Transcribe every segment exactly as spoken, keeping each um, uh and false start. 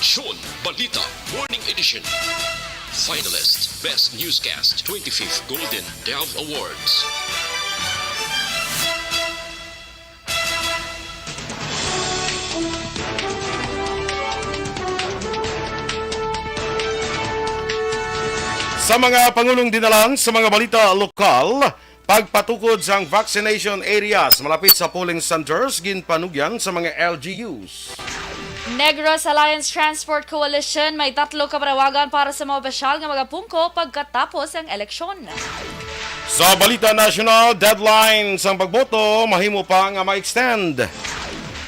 Aksyon Balita Morning Edition. Finalist, Best Newscast, twenty-fifth Golden Dove Awards. Sa mga pangulong dinalan sa mga balita lokal, pagpatukod sang vaccination areas malapit sa polling centers ginpanugyan sa mga L G Us. Negros Alliance Transport Coalition may tatlo ka panawagan para sa mga opisyal nga magapungko pagkatapos ang eleksyon. Sa balita nasyonal, deadline sang pagboto mahimo pa nga ma-extend.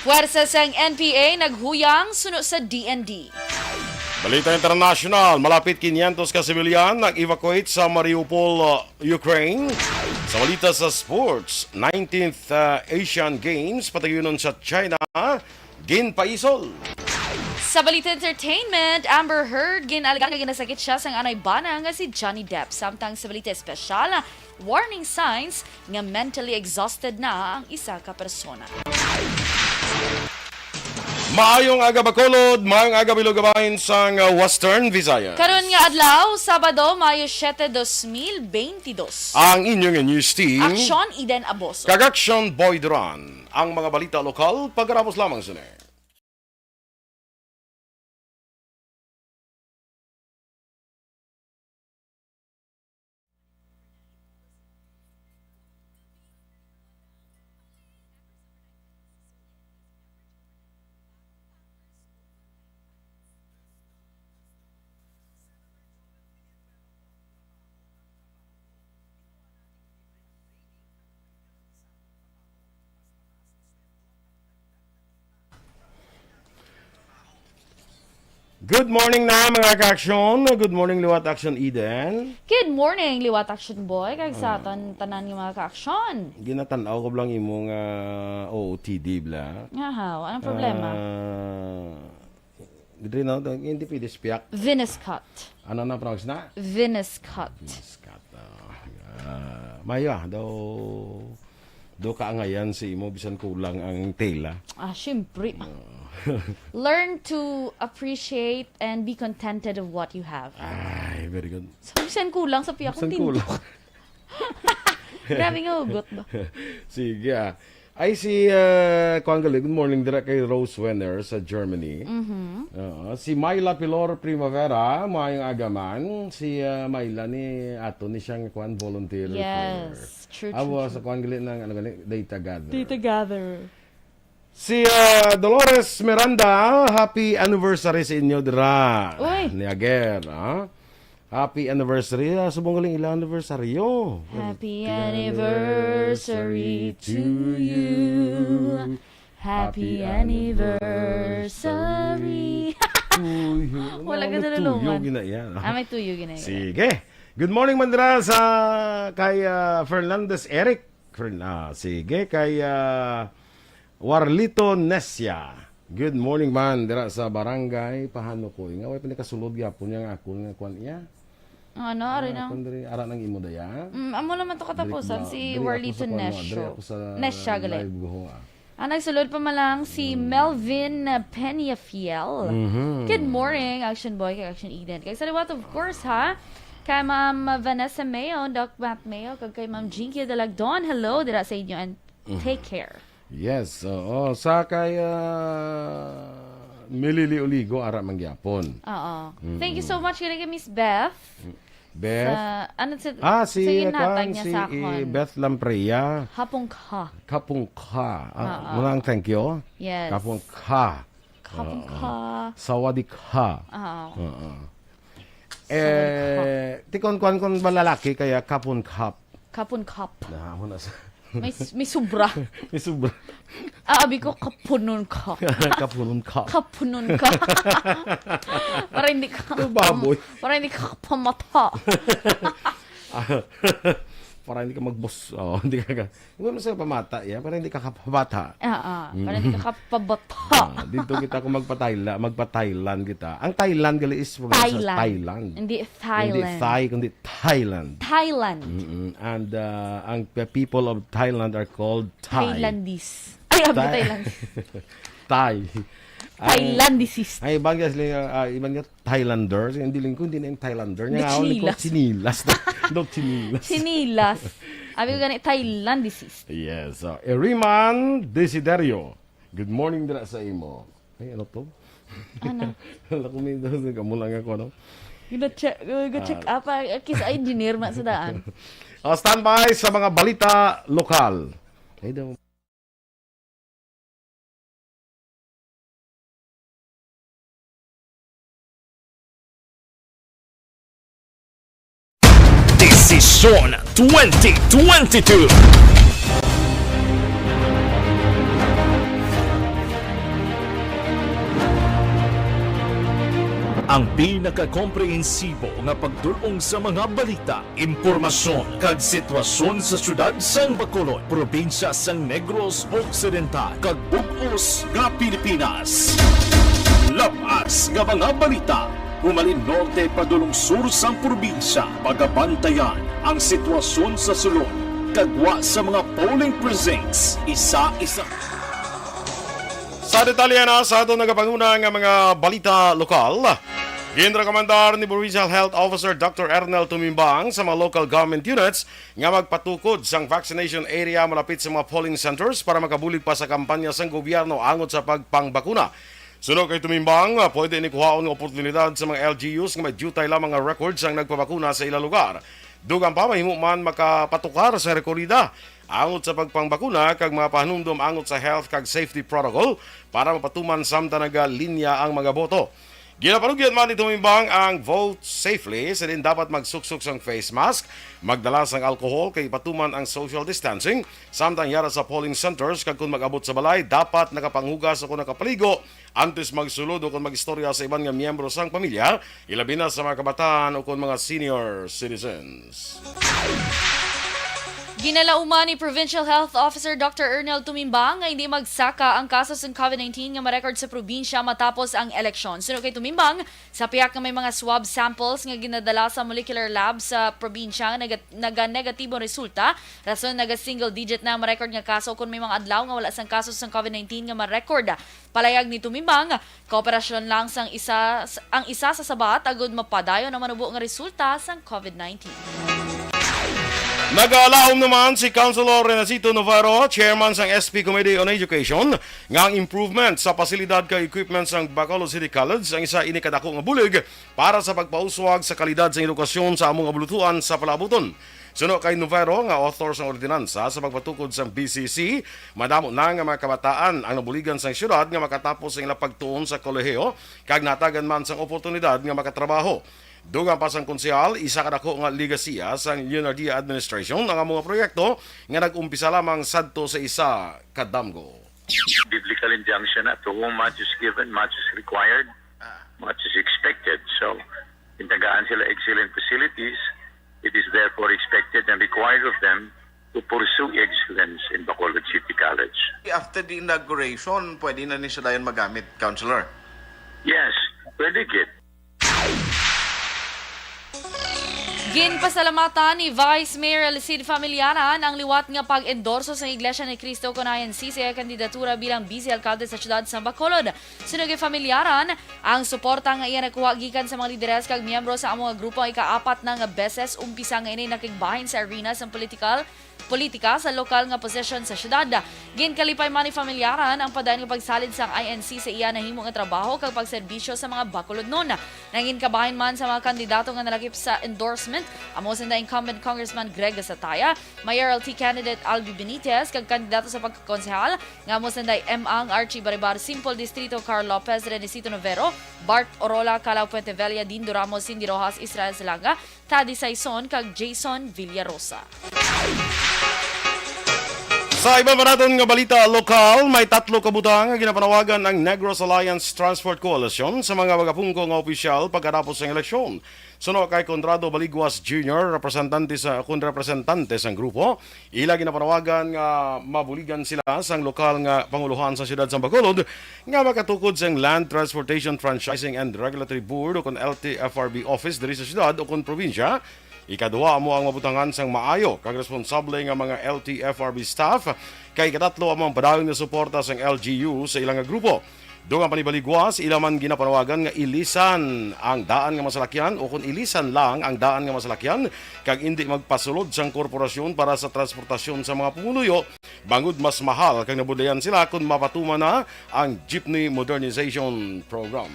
Pwersa sang N P A naghuyang suno sa D N D. Balita internasyonal, malapit quinientos ka sibilyan nag-evacuate sa Mariupol, uh, Ukraine. Sa balita sa sports, nineteenth, uh, Asian Games patayunon sa China ginpaisol. Sa balita entertainment, Amber Heard gin-alegar nga ginasakit siya sang anay bana nga si Johnny Depp. Samtang sa balita espesyal, warning signs nga mentally exhausted na ang isa ka persona. Maayong aga, Bacolod. Maayong aga, Bilog Abahin sang, uh, Western Visayas. Karon nga adlaw, Sabado, Mayo siete, dos mil beintidos. Ang inyong news team, Aksyon Eden Aboso kag Aksyon Boy Duran. Ang mga balita lokal, pagkatapos lamang sini. Good morning na, mga ka-aksyon. Good morning, liwat Aksyon Eden. Good morning, liwat Aksyon Boy, kag sa Ah. tan-, tanan nga mga ka-aksyon. Ginatan-aw ko lang imo nga O O T D, bla. Aha, anong problema? Ah, diri na, hindi pwede spiak. Venus cut. Ano na, pronounce na? Venus cut. Venus cut, oh. Ah, mayo, ah, daw, daw kaangayan si imo, bisan kulang ang tela. Ah, syempre. Oh. Learn to appreciate and be contented of what you have. Ay, very good. So, bisan kulang sa piyak Bisan kong kulang. Tindog. Grabe nga hugot ba? Sige, ah. Ay, si, ah, kuwan gali, good morning, dira kay Rose Wenner sa Germany. Mhm. Oo, si Myla Pilor Primavera, maayong aga man. Si, ah, Myla ni ato ni siyang kuwan, volunteer Yes, for, true, ah, true, wa, true. Sa kuwan gali ng, ano gali, data gatherer. Data gatherer. Si, ah, Dolores Miranda, happy anniversary sa inyo dira. Uy. Ni Ager, ah. Happy anniversary. Ah, subong galing ilang anniversaryo. Happy anniversary to you. Happy anniversary. To you. Wala Ano, ka may nalulungan. Tuyo gina yan, ah. Ah, may tuyo gina yan. Sige. Good morning, Mandra, sa kay, ah, Fernandez Eric. Fern-, ah, sige, kay, ah, Warlito Nesia. Good morning, man. Dira sa barangay Pahanukoy. Nga, way pa nakasulod gyapon niya nga akon nga kwan iya. Ano, ari Ah, na. Akon diri, ara nang imo daya. Mm, amo naman to katapusan, Diri ba? Si Diri ako Warlito sa kwan mo, diri Nesio. Ako sa Nesha, gali. Live ko, ah. Ang nagsulod pa man lang si Mm. Melvin Peñafiel. Mhm. Good morning, Action Boy kag Action Eden. Kag sa liwat, of course, ha? Kay Ma'am Vanessa Mayo, Doc Matt Mayo, kag kay Ma'am Jinky Dalagdon. Hello, dira sa inyo and Mhm. take care. Yes, oo. Sa kay, ah, Milili Oligo, ara man gyapon. Oo. Mm-mm. Thank you so much, kay Miss Beth. Beth? Sa, ano sa, Ah, si, sa ginhatag kuwan, niya si, sa eh, akon. Beth Lamprea. Hapong ka. Kapong ka. Ah, Oo. Muna ang thank you. Yes. Kapong ka. Kapong Oo. Ka. Sawadee ka. Oo. Oo. Sawadee ka. Eh, tikon kuwan kung malalaki kaya kapon kap. Kapon kap. Na, amo na sa May s-, may sobra. May sobra. Ah, abi ko, kapunon ka. Kapunon ka. Kapunon ka. Para hindi ka Ito, baboy. Para hindi ka kapamata. Ah, para hindi ka magbus-, oh, hindi ka ka-, hindi mo sa pamata, ya, para hindi ka kapabata. Ah, ah, para hindi ka Mm. kapabata. Ah, dito kita kung magpa-Thailand, magpa-Thailand kita. Ang Thailand gali is from sa Thailand. Thailand. Hindi Hindi Thailand. Thai, kundi Thailand. Thailand. Mm-mm. And, uh, ang p-, people of Thailand are called Thai. Thailandese. Ay, abi Thai. Thailand. Thai. Thailand disease. Ay, iban nga sila, ah, iban nga Thailander. Sige, ang diling ko, hindi na yung Thailander. Daw nga ako, ikaw, chinilas. Chinilas. Daw chinilas. Chinilas. Abi ko gani, Thailand disease. Yes. So, Eriman Desiderio. Good morning dira sa imo. Ay, ano to? Ano? Wala ko may daw sa kamulang ako, no? Gina-check, uh, go-check Ah. up. Ah, kis engineer man sa daan. Ah, standby sa mga balita lokal. Ay, daw. Desisyon twenty twenty-two. Ang pinakakomprehensibo nga pagdul-ong sa mga balita, impormasyon kag sitwasyon sa siyudad sang Bacolod, probinsya sang Negros Occidental, kag bug-os nga Pilipinas. Lab-as nga mga balita, humalin norte padulong sur sang probinsya. Pagabantayan ang sitwasyon sa sulod kag gwa sa mga polling precincts isa-isa. Sa detalye na sa aton nagapanguna nga mga balita lokal, ginrekomendar ni Provincial Health Officer Doctor Ernel Tumimbang sa mga local government units nga magpatukod sang vaccination area malapit sa mga polling centers para makabulig pa sa kampanya sang gobyerno angot sa pagpangbakuna. Suno kay Tumimbang, ah, pwede ini kuhaon nga oportunidad sa mga L G Us nga may diutay lamang nga records ang nagpabakuna sa ilang lugar. Dugang pa, mahimo man makapatukar sa rekorida angot sa pagpangbakuna kag mga pahanumdom angot sa health kag safety protocol para mapatuman samtang nagalinya ang mga boto. Ginapanugyan man ni Tumimbang ang vote safely, sa din dapat magsuksok sang face mask, magdala sang alcohol kay ipatuman ang social distancing, samtang yara sa polling centers kag kon mag-abot sa balay, dapat nakapanghugas o kon nakapaligo antes magsulod o kon mag-istorya sa iban nga miyembro sang pamilya, ilabi na sa mga kabataan o kon mga senior citizens. Ginalauman ni Provincial Health Officer Doctor Ernel Tumimbang nga hindi magsaka ang kaso sang COVID nineteen nga ma-record sa probinsya matapos ang eleksyon. Suno kay Tumimbang, sa pihak nga may mga swab samples nga ginadala sa molecular lab sa probinsya nga nega-, naga-negatibo ang resulta, rason naga-single digit na ang ma-record nga kaso kon may mga adlaw nga wala sang kaso sang COVID nineteen nga ma-record. Palayag ni Tumimbang, kooperasyon lang sang isa, ang isa sa sabat agud mapadayon ang manubo nga resulta sang COVID nineteen. Nagalaom naman si Councilor Renacito Navarro, chairman sang S P Committee on Education, nga ang improvement sa pasilidad kag equipment sang Bacolod City College ang isa ini kadako nga bulig para sa pagpauswag sa kalidad sa edukasyon sa among kabulutuan sa palaabuton. Suno kay Novero, nga author sang ordinansa sa pagpatukod sang B C C, madamo na nga mga kabataan ang nabuligan sang siyudad nga makatapos sa ilang pagtuon sa kolehiyo kag natagan man sang oportunidad nga makatrabaho. Dugang pa sang konsehal, isa ka dako nga legasiya sang Leonardia administration ang amo nga proyekto nga nag-umpisa lamang sadto sa isa ka damgo. Biblical injunction na, "To whom much is given, much is required, much is expected." So, intagaan sila excellent facilities, it is therefore expected and required of them to pursue excellence in Bacolod City College. After the inauguration, pwede na ni sila yan magamit, Councilor? Yes, pwede gid. Ginpasalamatan ni Vice Mayor Elicid Familiaran ang liwat nga pag-endorso sa Iglesia ni Cristo kon I N C sa iya kandidatura bilang Vice Alkalde sa siyudad sa Bacolod. Suno kay Familiaran, ang suporta nga iya nakuha gikan sa mga lideres kag miyembro sa amo nga grupo ang ikaapat na nga beses umpisa nga ini nakigbahin sa arena sang political politika sa lokal nga posisyon sa siyudad. Ginkalipay man ni Familiaran ang padayon nga pagsalid sang I N C sa iya nahimo nga trabaho kag pagserbisyo sa mga Bacolodnon. Nangin kabahin man sa mga kandidato nga nalakip sa endorsement, amo sanda incumbent Congressman Greg Gasataya, Mayor L T candidate Albi Benitez, kag kandidato sa pagkakonsehal nga amo sanda M Ang Archie Baribar, Simpol Distrito Carl Lopez, Renesito Novero, Bart Orola, Calao Puentevella, Dindo Ramos, Cindy Rojas, Israel Salanga, Taddy Saison kag Jason Villarosa. Sa iban pa naton nga balita lokal, may tatlo ka butang nga ginapanawagan ang Negros Alliance Transport Coalition sa mga magapungko nga opisyal pagkatapos sang eleksyon. Suno kay Conrado Baliguas Junior, representante sa, kun representante sang grupo, ila ginapanawagan nga mabuligan sila sang lokal nga pangulohan sa siyudad sang Bacolod nga makatukod sang Land Transportation Franchising and Regulatory Board o kon L T F R B office diri sa siyudad o kon probinsya Ikaduha amo ang mabutangan sang maayo kag responsable nga mga L T F R B staff, kay ikatatlo amo ang padayon nga suporta sang L G U sa ila nga grupo. Dungan panibaligwa, sa ila man ginapanawagan nga ilisan ang daan nga masalakyan, o kon ilisan lang ang daan nga masalakyan, kag indi magpasulod sang korporasyon para sa transportasyon sa mga pumuluyo, bangod mas mahal kag nabudlayan sila kon mapatuman na ang Jeepney Modernization Program.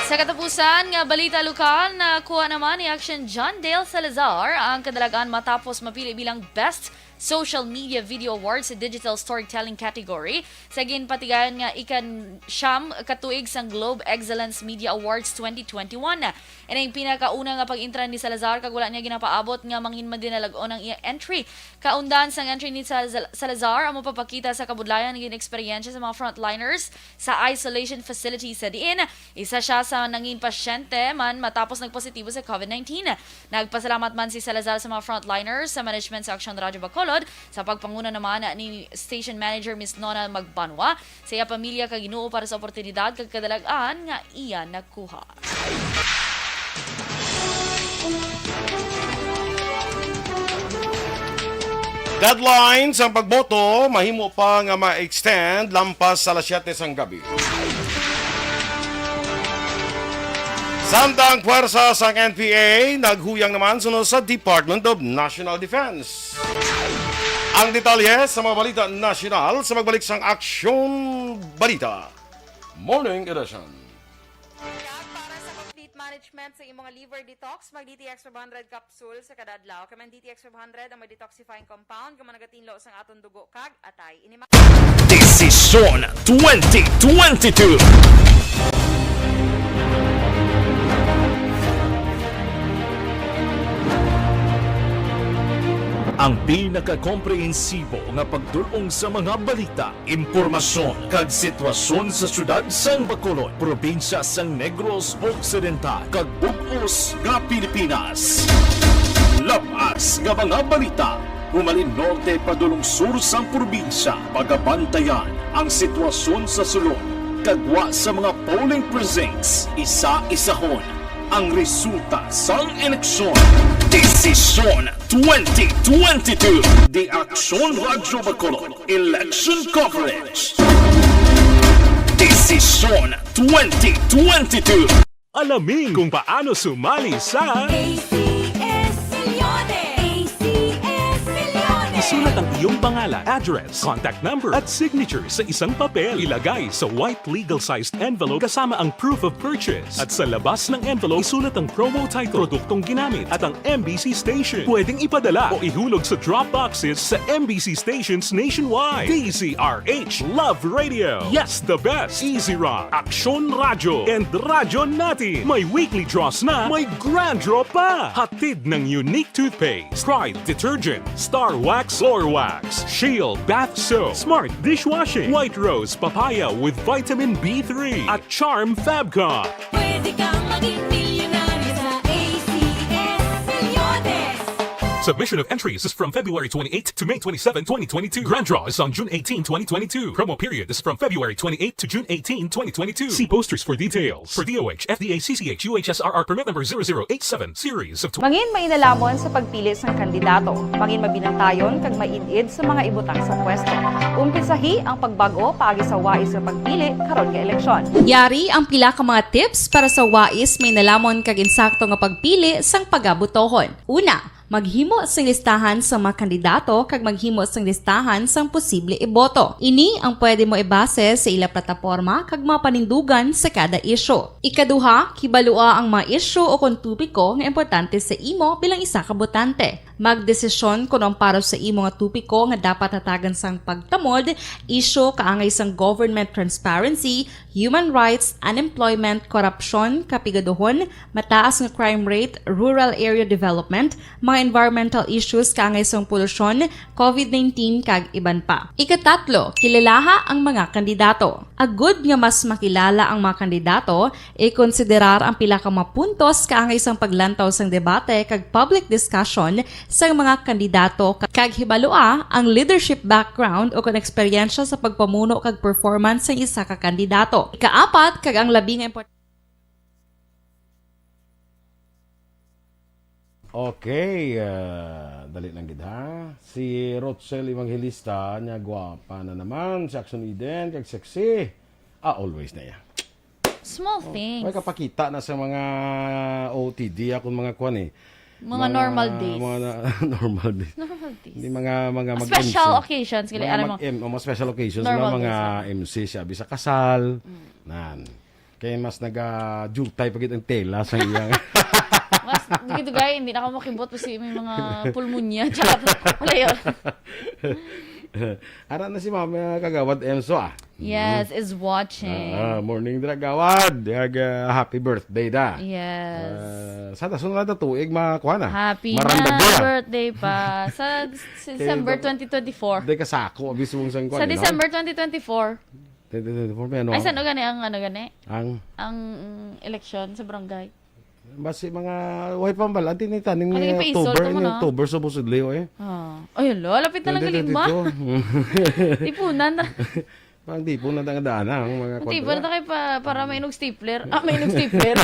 Sa katapusan nga balita lokal, nakuha naman ni Action John Dale Salazar ang kadalagan matapos mapili bilang Best Social Media Video Award sa Digital Storytelling category sa ginpatigayon nga ikansyam ka tuig sang Globe Excellence Media Awards twenty twenty-one. Ining pinakauna nga pag-entra ni Salazar, kag wala niya ginapaabot nga mangin madinalag-on ang iya entry. Kaundan sang entry ni Sal-, Salazar ang mapapakita sa kabudlayan nga gin-eksperyensya sa mga frontliners sa isolation facility, sa diin isa siya sa nangin pasyente man matapos nagpositibo sa covid nineteen. Nagpasalamat man si Salazar sa mga frontliners, sa management sa Aksyon Radyo Bacolod, sa pagpanguna naman ni station manager Miss Nona Magbanwa, sa iya pamilya kag Ginoo para sa oportunidad kag kadalag-an nga iya nakuha. Deadline sang pagboto mahimo pa nga ma-extend lampas sa alas siyete sang gabi. Samtang puwersa sang N P A naghuyang naman suno sa Department of National Defense. Ang detalye sa mga balita nasyonal sa magbalik sang Aksyon Balita Morning Edition. Kag para sa complete management sa imong liver detox, mag D T X five hundred capsule sa kada adlaw. Kay man D T X five hundred ang may detoxifying compound nga managatinlo sang aton dugo kag atay. Ini ma- Desisyon twenty twenty-two. Ang pinakakomprehensibo nga pagdul-ong sa mga balita, impormasyon, kag sitwasyon sa siyudad sang Bacolod, probinsya sang Negros Occidental, kag bug-os nga Pilipinas. Labas nga mga balita, humalin norte padulong sur sang probinsya, pagabantayan ang sitwasyon sa sulod, kag gwa sa mga polling precincts, isa-isahon ang resulta sang eleksyon. Desisyon twenty twenty-two. The Aksyon Radyo Bacolod Election Coverage. Desisyon twenty twenty-two. Alamin kung paano sumali sa A C S Millones. A C S Millones. Isulat ang iyong pangalan, address, contact number, at signature sa isang papel. Ilagay sa white legal-sized envelope kasama ang proof of purchase. At sa labas ng envelope, isulat ang promo title, produktong ginamit, at ang M B C station. Pwedeng ipadala o ihulog sa drop boxes sa M B C stations nationwide. D Z R H Love Radio. Yes, the best. Easy Rock, Aksyon Radyo, and Radyo Natin. May weekly draws na, may grand draw pa. Hatid ng Unique Toothpaste, Pride Detergent, Star Wax, Floor Wax, Shield Bath Soap, Smart Dishwashing, White Rose Papaya with Vitamin B three, at Charm Fabcon. Pwede kang maging milyonaryo sa A C S Millones. Submission of entries is from February twenty-eighth to May twenty-seven, twenty twenty-two. Grand draw is on June eighteen, twenty twenty-two. Promo period is from February twenty-eighth to June eighteen, twenty twenty-two. See posters for details. For D O H, F D A, C C H, U H S R R permit number zero zero eight seven, series of tw- Mangin mainalhamon sa pagpili sang kandidato. Mangin mabinantayon kag maid-id sa mga ibutang sa pwesto. Umpisahi ang pagbag-o paagi sa wais nga pagpili karon nga eleksyon. Yari ang pila ka mga tips para sa wais, mainalhamon kag insakto nga pagpili sang pagabutohon. Una, maghimo sing listahan sa mga kandidato kag maghimo sing listahan sang posible iboto. Ini ang pwede mo ibase sa ila plataporma kag mga panindugan sa kada isyu. Ikaduha, kibalua ang mga isyu o kon topiko nga importante sa imo bilang isa ka botante. Magdesisyon kon ang para sa imo nga topiko nga dapat hatagan sang pagtamod, isyu kaangay sang government transparency, human rights, unemployment, korupsyon, kapigaduhon, mataas nga crime rate, rural area development, mga environmental issues kaangay sang polusyon, covid nineteen, kag iban pa. Ikatatlo, kilalaha ang mga kandidato. Agud nga mas makilala ang mga kandidato, ikonsiderar ang pila ka mga puntos kaangay sang paglantaw sang debate kag public discussion sang mga kandidato, kag hibalua ang leadership background o kon eksperyensya sa pagpamuno kag performance sang isa ka kandidato. Ikaapat, kag ang labi nga import- Okay, ah, dali lang gid ha. Si Rochelle Evangelista, niya gwapa na naman. Si Action Eden, kag sexy. Ah, always na iya. Small things. May kapakita na sa mga O T D akong mga kwan eh. Mga normal days. Mga na- normal days. Normal days. Hindi mga mga mag Special M C. Occasions, gali, Mga alam mo. mag M, o mga special occasions, Normal mga, mga days, M C siya, bisa kasal. Nan. Kaya mas naga-jutay pa gid ang tela sa iyang Mas, dito gay, hindi na ako makibot kasi may mga pulmonya. Tsaka, wala yun. Ara na si Mama Kagawad Emso ah. Yes, is watching. Ah, morning dira gawad. Kag, ah, happy birthday da. Yes. Ah, sa dason na tuig makuha na. Happy Maranda na dia. Birthday pa. Sa December Kaya- twenty twenty-four. Di ka sako, abis mong sang Sa kuwan, no? December twenty twenty-four. Twenty twenty-four, may ano? Ay, saan gani ang ano gani? Ang, Ang mm, eleksyon sa barangay. basi mga, way pa bala, tinitan ng Ano yung paisol October, ka mo, yung no? October supposedly, oh, eh. Ah. Ay, hala, lapit na lang galing ma. Twenty twenty-two. Tipunan na. Ang tipon na nga daan, ang mga Ang tipon na tayo pa, para may inog stapler. Ah, may inog stapler.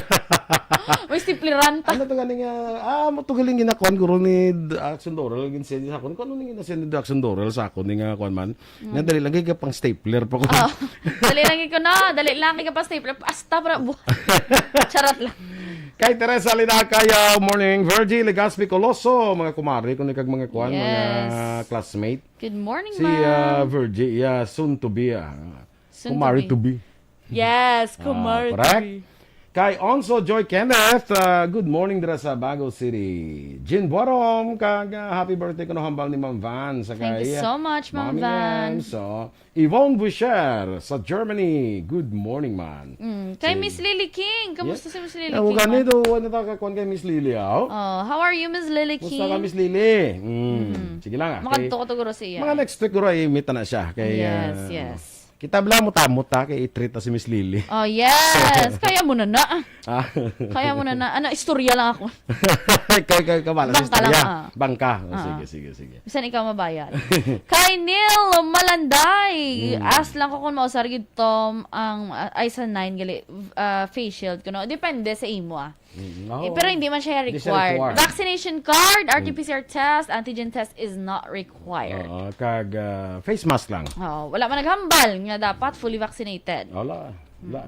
May stapleran ta. Ano to galing nga, ah, mo to galing ginakuan guro ni D-, Action Doral, ginsend sa akon. Kung ano ning ginsend ni Action Doral sa akon, ni nga kuan man. Nga dali lang, kaya pang stapler pa ko. Oh, dali lang ko na. Dali lang ka pa stapler. Hasta para buhay. Charot lang. Kay Teresa Linacaya, morning. Virgie Legaspi Coloso, mga kumari, kung ikag mga kuan, mga Yes. classmate. Good morning, Si uh, ma'am. Virgie, yeah, soon to be. ah. Soon to Kumari be. to be. Yes, Ah, kumari to correct. be. Kay Onso Joy Kenneth, ah, good morning dira sa Bago City. Jean Buarom, kag ah, happy birthday kuno hambal ni Ma'am Van. Sa Thank you kay, so much, Ma'am Mami Van. Van. So, Yvonne Boucher sa Germany. Good morning, man. Mm, kay Sige. Miss Lily King. Kamusta si Miss Lily Ang King? gani Ma'am? do, ano ta kakuan kay Miss Lily, aw? Oh, how are you, Miss Lily King? Musta ka, Miss Lily? Mm. Mm. Sige lang, ah. Makadto Kay ko to guro siya. mga next week, guro, i-meet na siya. Kay, Yes, ah, yes. Kita bala mo tamo ta kay i-treat ta si Miss Lily. Oh, yes. Kaya mo na na. Ah. Kaya mo na na. Ano, istorya lang ako. Ikaw, ikaw, ikaw, bala sa Bangka lang, istorya. ah. Bangka. Oh, Ah. Sige, sige, sige. Bisan ikaw mabayad. Kay Neil Malanday, Mm. ask lang ko kung mausar gid, Tom, ang uh, Isa nine gali, uh, face shield kuno. Depende sa imo ah. Mm, Eh, oo. pero hindi man siya Hindi siya required. required. Vaccination card, Mm. R T P C R test, antigen test is not required. Oo, kag ah, face mask lang. Oh, wala man naghambal nga dapat fully vaccinated. Wala. Wala.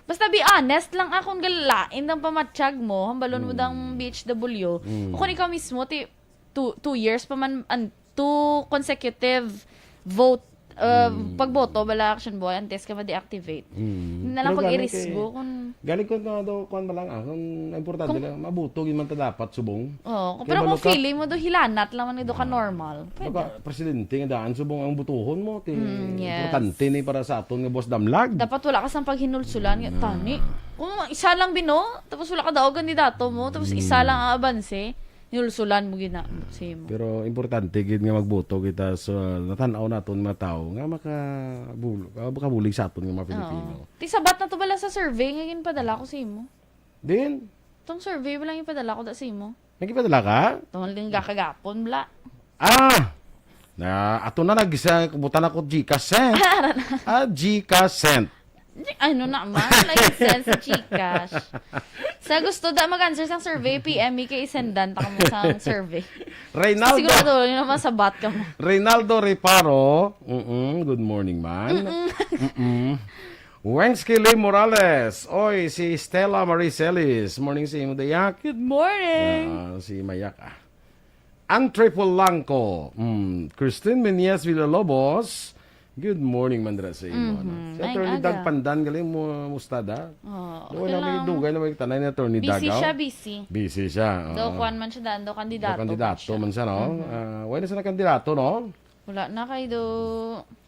Basta be honest lang akong galain ang pamatyag mo, hambalon mo Mm. dang B H W. Mm. Kung ikaw mismo, ti, two, two years pa man, an, two consecutive vote, uh, Mm. pagboto, bala Action Boy, antes ka ma-deactivate. Mm. Hindi na lang Pero pag galing irisgo kay- kung Galing ko na daw, kuan ba lang, ah, kung importante Kung- lang, mabuto gid man ta dapat subong. Oh, Kay pero kung malukat- feeling mo do hilanat lang man do ka Ah. normal. Pwede. Baka presidente nga daan subong ang butuhon mo, ti Mm, yes. importante ni para sa aton nga boss damlag. Dapat wala ka sang paghinulsulan nga Mm. tani. Kung isa lang bino, tapos wala ka daw kandidato mo, tapos isa Mm. lang ang abanse, hinulsulan mo gina sa imo. Pero importante gid nga magboto kita sa natan-aw naton mga tawo nga makabul- ah, makabulig sa aton nga mga Pilipino. Oo. Ti sabat na to bala sa survey nga ginpadala ko sa imo. Din, Tong survey bala ginpadala ko da sa imo. Nagipadala ka? Tong lang gakagapon bala. Ah! Na, ato na nag-isa, kubutan ako Gcash sent. Ah, Gcash sent. Ano na man, like send sa Gcash. Sa gusto da mag-answer sang survey, P M me kay isendan ta kamo sang survey. Reynaldo, Sigurado yun naman sabat ka mo. Reynaldo Reparo. Mm-mm, good morning, man. Mm-mm. Wensky Lee Morales. Oy, si Stella Marie Celis. Morning sa imo, Dayak. Good morning. Ah, si Mayak, ah. Antre Polanco. Mm, Christine Meneses Villalobos. Good morning, mandra sa imo. Mhm. Ano? Si Maayong Attorney aga. Doug Pandan, galing mo, musta da? Oh, Doon okay na may lang. dugay na may tanay ni Attorney Busy Doug, siya, oh. Busy. Busy siya. Do Oo. kuan man siya daan, do Do kandidato. kandidato man man siya. siya, no? Mhm. Ah, wala na sa kandidato, no? Wala na kay do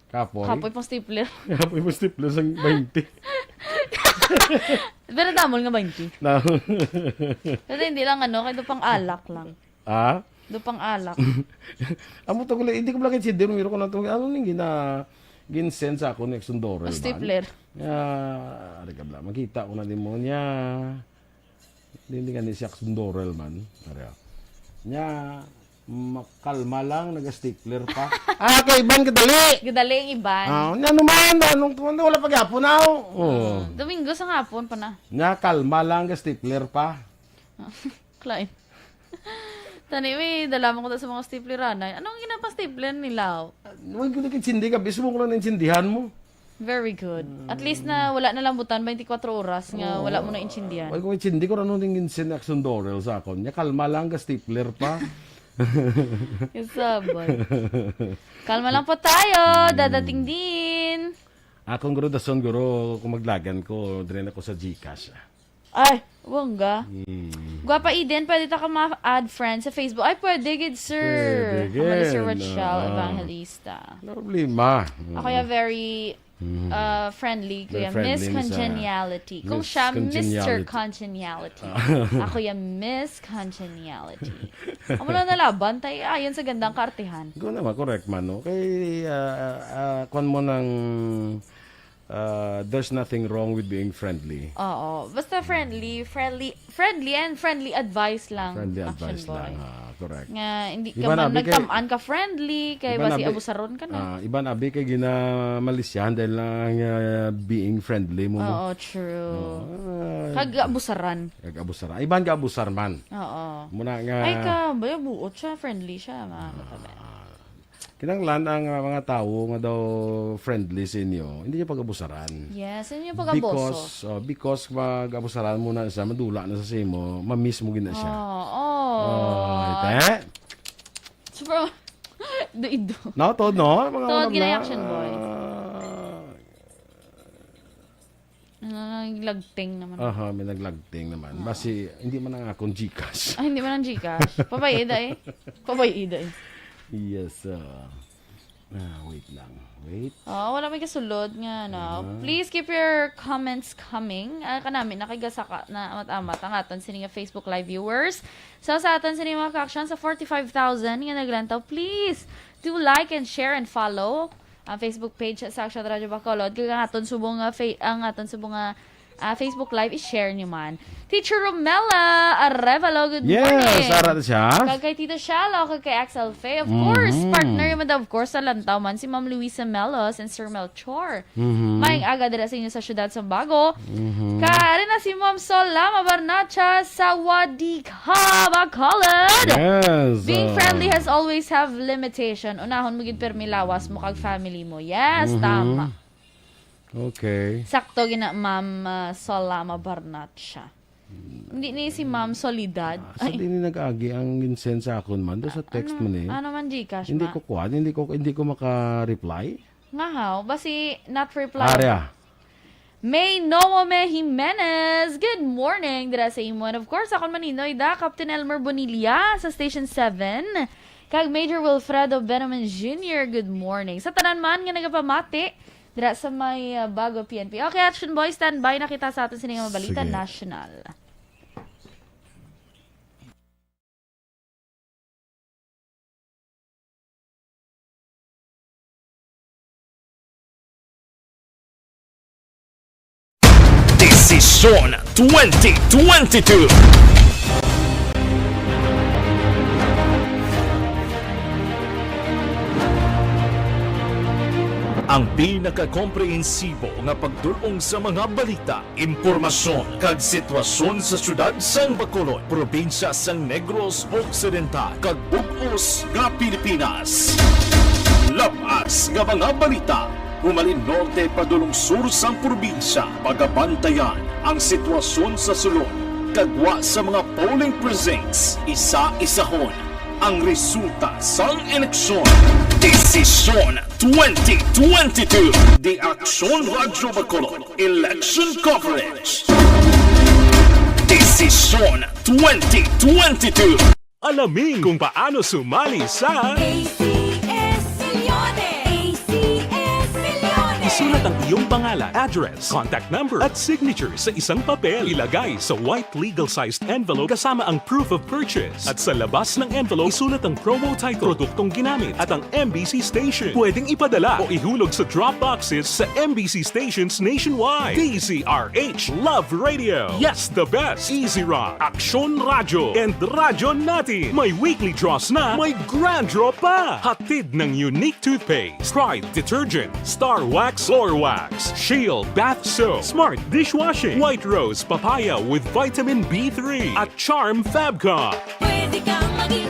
Kapoy. Kapoy pang stapler. Kapoy mo stapler sang twenty. Pero damol nga twenty. Na. Pero hindi lang ano, kay do pang alak lang. Ah? Do pang alak. Amo to guli, hindi ko lang kinsider, pero kung nato, ano ning gina, gin-send sa ako ni Exondorel man? Stapler. Ah, ari ka bala, makita ko na din mo niya. Hindi, hindi ka ni si Exondorel man. Ari, ah. Niya, makalma lang, naga-stapler pa. Ah, kay Iban, kadali! Gadali ang Iban. Ah, niya naman, anong tuwan, wala pa gyapon, aw. Oh. Domingo sa hapon pa na. Niya, kalma lang, ga-stapler pa. Klein. Tani, may dala mo ko sa mga stapler, anay. Anong ginapa-stapler nila? Wala ko nakintindi ka, mismo ko lang naintindihan mo. Very good. At least na wala na lang butan twenty-four oras nga wala mo na intindihan. Wala ko intindi kung ano ning ginsin ni Action Dorel sa akon. Nya, kalma lang, ga-stapler pa. Kasabay. Kalma lang po tayo. Dadating din. Akong guro, dason, guro, kung maglagan ko, dre na ko sa GCash. Ay, bongga. Mm. Gwapa Eden, pwede ta ka ma-add friend sa Facebook. Ay, pwede gid, sir. Pwede gid. Ang Sir Rochelle Evangelista. Wala problema. Ako ya very, uh, friendly, kuya. Very friendly, Miss Miss, ah, Congeniality. Kung Miss siya, Mister Congeniality. Congeniality. Ah. Ako ya Miss Congeniality. Amo lang nalaban, tay, ayon sa gandang kaartihan. Ikaw naman, correct man, no? Kay, ah, ah, kwan mo ng, ah, there's nothing wrong with being friendly. Oo. Basta friendly, friendly, friendly and friendly advice lang, Action Boy. Friendly advice lang, ha. Correct. Nga, hindi ka man nagtam-an ka friendly, kay basi abusaron ka na. Ah, iban abi kay ginamalisyahan dahil lang, ah, being friendly mo, no? Oo, true. Oo. Kag abusaran. Kag abusaran. Iban ga abusar man. Oo. Muna nga. Ay ka, baya buot siya, friendly siya, mga kapatid. Ah, kinahanglan ang, ah, mga tawo nga daw friendly sa inyo, hindi niyo pag-abusaran. Yes, hindi niyo pag-abuso. Because, oh, because mag-abusaran mo na siya, madula na sa imo, ma-miss mo gina siya. Oo. Oh, ite. Super, do-, ido. No, todo, no? Mga Todo, ulam gina na. Action boy. Ah, Naglagting naman. Aha, may naglagting naman. Oo. Basi, hindi man ang akong GCash. Ay, hindi man ang GCash. Pabay-i da eh. Pabay-i da eh. Yes, uh, ah, wait lang. Wait. Oh, wala may kasulod nga, no? Ah. Please keep your comments coming. Ah, kanami, nakagasaka na amat-amat ang aton sini nga Facebook Live viewers. So, sa aton sini mga ka-action, sa forty-five thousand nga naglantaw, please do like and share and follow ang Facebook page sa Action Radio Bacolod. Kag ang aton subong nga fa-, ang aton subong nga, ah, Facebook Live, i-share nyo man. Teacher Romela Arevalo, good morning. Yes, ara na siya. Kag kay Tito Shalo, kag kay Axel Faye, of course, Mhm. partner man daw, of course, sa lantaw man, si Ma'am Luisa Melos and Sir Melchor. Mhm. Maayong aga dira sa inyo sa siyudad sa Bago. Mhm. Ka, ari na si Ma'am Solama Barnacha, Sawadee ka, Bacolod. Yes, Being uh, friendly has always have limitation. Unahon mo gid pirmi lawas mo kag family mo. Yes, Mhm. tama. Okay. Sakto gina, Ma'am, uh, Solama Barnacha. Hindi ni si Ma'am Solidad. Ah, sa Ay. Di ni nag-agi ang ginsen sa akon man, do sa Ah, text ano, man eh. Ano man GCash, Hindi ma? Ko kuwan, hindi ko, hindi ko maka-reply. Nga haw, basi not reply. Arya. May Noome Jimenez, good morning, dira sa imo. And of course, akon maninoy da, Captain Elmer Bonilla sa Station seven. Kag Major Wilfredo Benaman Junior, good morning. Sa tanan man nga nagapamati, dira sa may, uh, Bago P N P. Okay, Action Boy, standby na kita sa aton sini nga balita Sige. National. Desisyon twenty twenty-two. Ang pinakakomprehensibo nga pagdul-ong sa mga balita, impormasyon, kag sitwasyon sa siyudad sang Bacolod, probinsya sang Negros Occidental, kag bug-os nga Pilipinas. Labas nga mga balita, humalin norte padulong sur sang probinsya, pagabantayan ang sitwasyon sa sulod, kag gwa sa mga polling precincts, isa-isahon ang resulta sang eleksyon. Desisyon twenty twenty-two. The Action Radio Bacolod Election Coverage. Desisyon twenty twenty-two. Alamin kung paano sumali sa A C S Milyones. A C S Milyones. Isulat ang iyong pangalan, address, contact number, at signature sa isang papel. Ilagay sa white legal-sized envelope kasama ang proof of purchase. At sa labas ng envelope, isulat ang promo title, produktong ginamit, at ang M B C station. Pwedeng ipadala o ihulog sa drop boxes sa M B C stations nationwide. D Z R H Love Radio. Yes, the best. Easy Rock, Aksyon Radyo, and Radyo Natin. May weekly draws na, may grand draw pa. Hatid ng Unique Toothpaste, Pride Detergent, Star Wax Floor Wax, Shield Bath Soap, Smart Dishwashing, White Rose Papaya with Vitamin B three, at Charm Fabcon. Pwede kang maging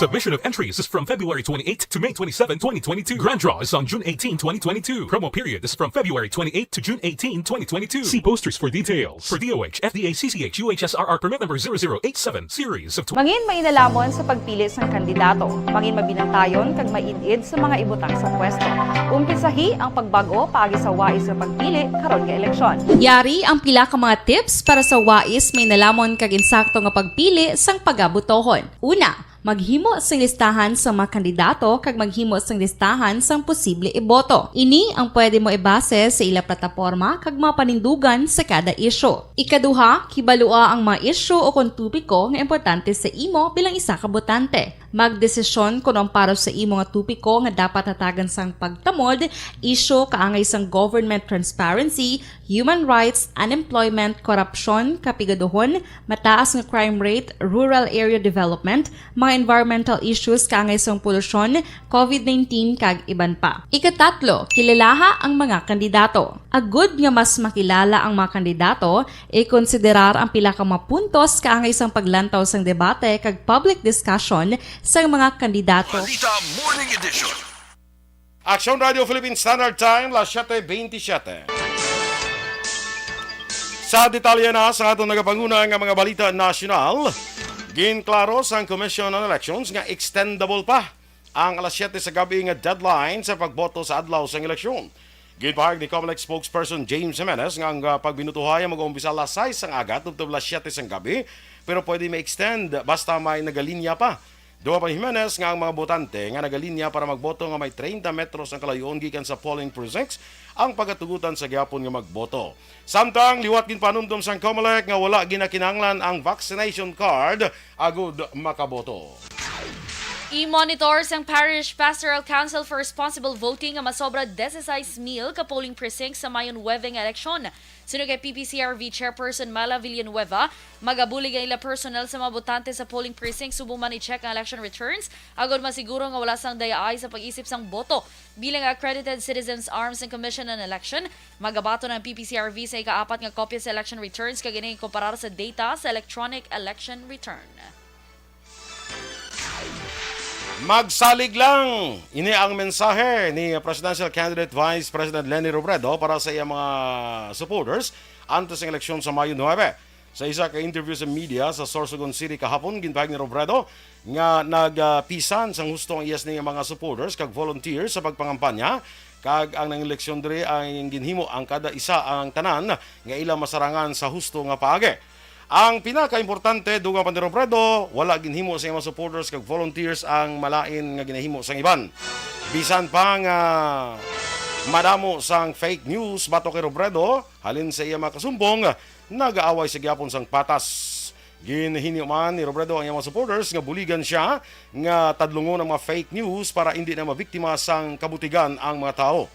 Submission of entries is from February twenty-eighth to May twenty-seven, twenty twenty-two. Grand draw is on June eighteen, twenty twenty-two. Promo period is from February twenty-eighth to June eighteen, twenty twenty-two. See posters for details. For D O H, F D A, C C H, U H S R R permit number zero zero eight seven, series of tw- Mangin mainalaman sa pagpili sang kandidato. Mangin mabinantayon kag maid-id sa mga ibutang sa pwesto. Umpisahi ang pagbag-o paagi sa wais nga pagpili karon nga eleksyon. Yari ang pila ka mga tips para sa wais mainalaman kag insakto nga pagpili sang pagabutohon. Una, maghimo sing listahan sa mga kandidato kag maghimo sing listahan sang posible iboto. Ini ang pwede mo ibase sa ila plataporma kag mga panindugan sa kada isyu. Ikaduha, kibalua ang mga isyu o kon topiko nga importante sa imo bilang isa ka botante. Magdesisyon kon ang para sa imo nga topiko nga dapat hatagan sang pagtamod, isyu kaangay sang government transparency, human rights, unemployment, korupsyon, kapigaduhon, mataas nga crime rate, rural area development, mga environmental issues kaangay sang polusyon, covid nineteen, kag iban pa. Ikatatlo, kilalaha ang mga kandidato. Agud nga mas makilala ang mga kandidato, ikonsiderar ang pila ka mga puntos kaangay sang paglantaw sang debate kag public discussion sang mga kandidato. Balita Morning Edition. Action Radio Philippine Standard Time, las siete veintisiete. Sa detalye na sa aton nagapanguna nga mga balita nasyonal, ginklaro sang Commission on Elections nga extendable pa ang alas siete sa gabi nga deadline sa pagboto sa adlaw sang eleksyon. Ginpahayag ni Comelec spokesperson James Jimenez nga ang, ah, pagbinutuhay ang mag-umpisa alas sais sang aga tubtob alas siete sang gabi, pero pwede ma-extend basta may nagalinya pa. Dugang pa ni Jimenez nga ang mga botante nga nagalinya para magboto nga may treinta metros ang kalayo-on gikan sa polling precincts ang pagatugutan sa gihapon nga magboto. Samtang liwat ginpanumdom sang Comelec nga wala ginakinahanglan ang vaccination card agud makaboto. I-monitor sang Parish Pastoral Council for Responsible Voting nga masobra dieciséis mil ka polling precincts sa mayo nuebe nga eleksyon. Suno kay P P C R V Chairperson Myla Villanueva, magabulig ang ila personnel sa mga botante sa polling precinct subong man i-check ang election returns agod masiguro nga wala sang dayaay sa pag-isip sang boto. Bilang accredited citizens arm sang Commission on Election, magabaton ang P P C R V sa ikaapat nga kopya sa election returns kag ini ikumparar sa data sa electronic election return. Magsalig lang! Ini ang mensahe ni Presidential Candidate Vice President Leni Robredo para sa iyang mga supporters antes ng eleksyon sa Mayo nuebe. Sa isa ka interview sa media sa Sorsogon City kahapon, ginpahayag ni Robredo nga nagpisan sang husto ang iya sini nga mga supporters kag volunteers sa pagpangampanya, kag ang nangeleksyon diri ang ginhimo ang kada isa ang tanan nga ila masarangan sa husto nga paagi. Ang pinakaimportante, dugang pa ni Robredo, wala ginhimo sa iyang mga supporters kag volunteers ang malain nga ginahimo sang iban. Bisan pa nga madamo sang fake news batok kay Robredo, halin sa iya mga kasumbong, nagaaway sa gihapon sang patas. Ginhinyo man ni Robredo ang iyang mga supporters nga buligan siya nga tadlungon ang mga fake news para indi na mabiktima sang kabutigan ang mga tawo.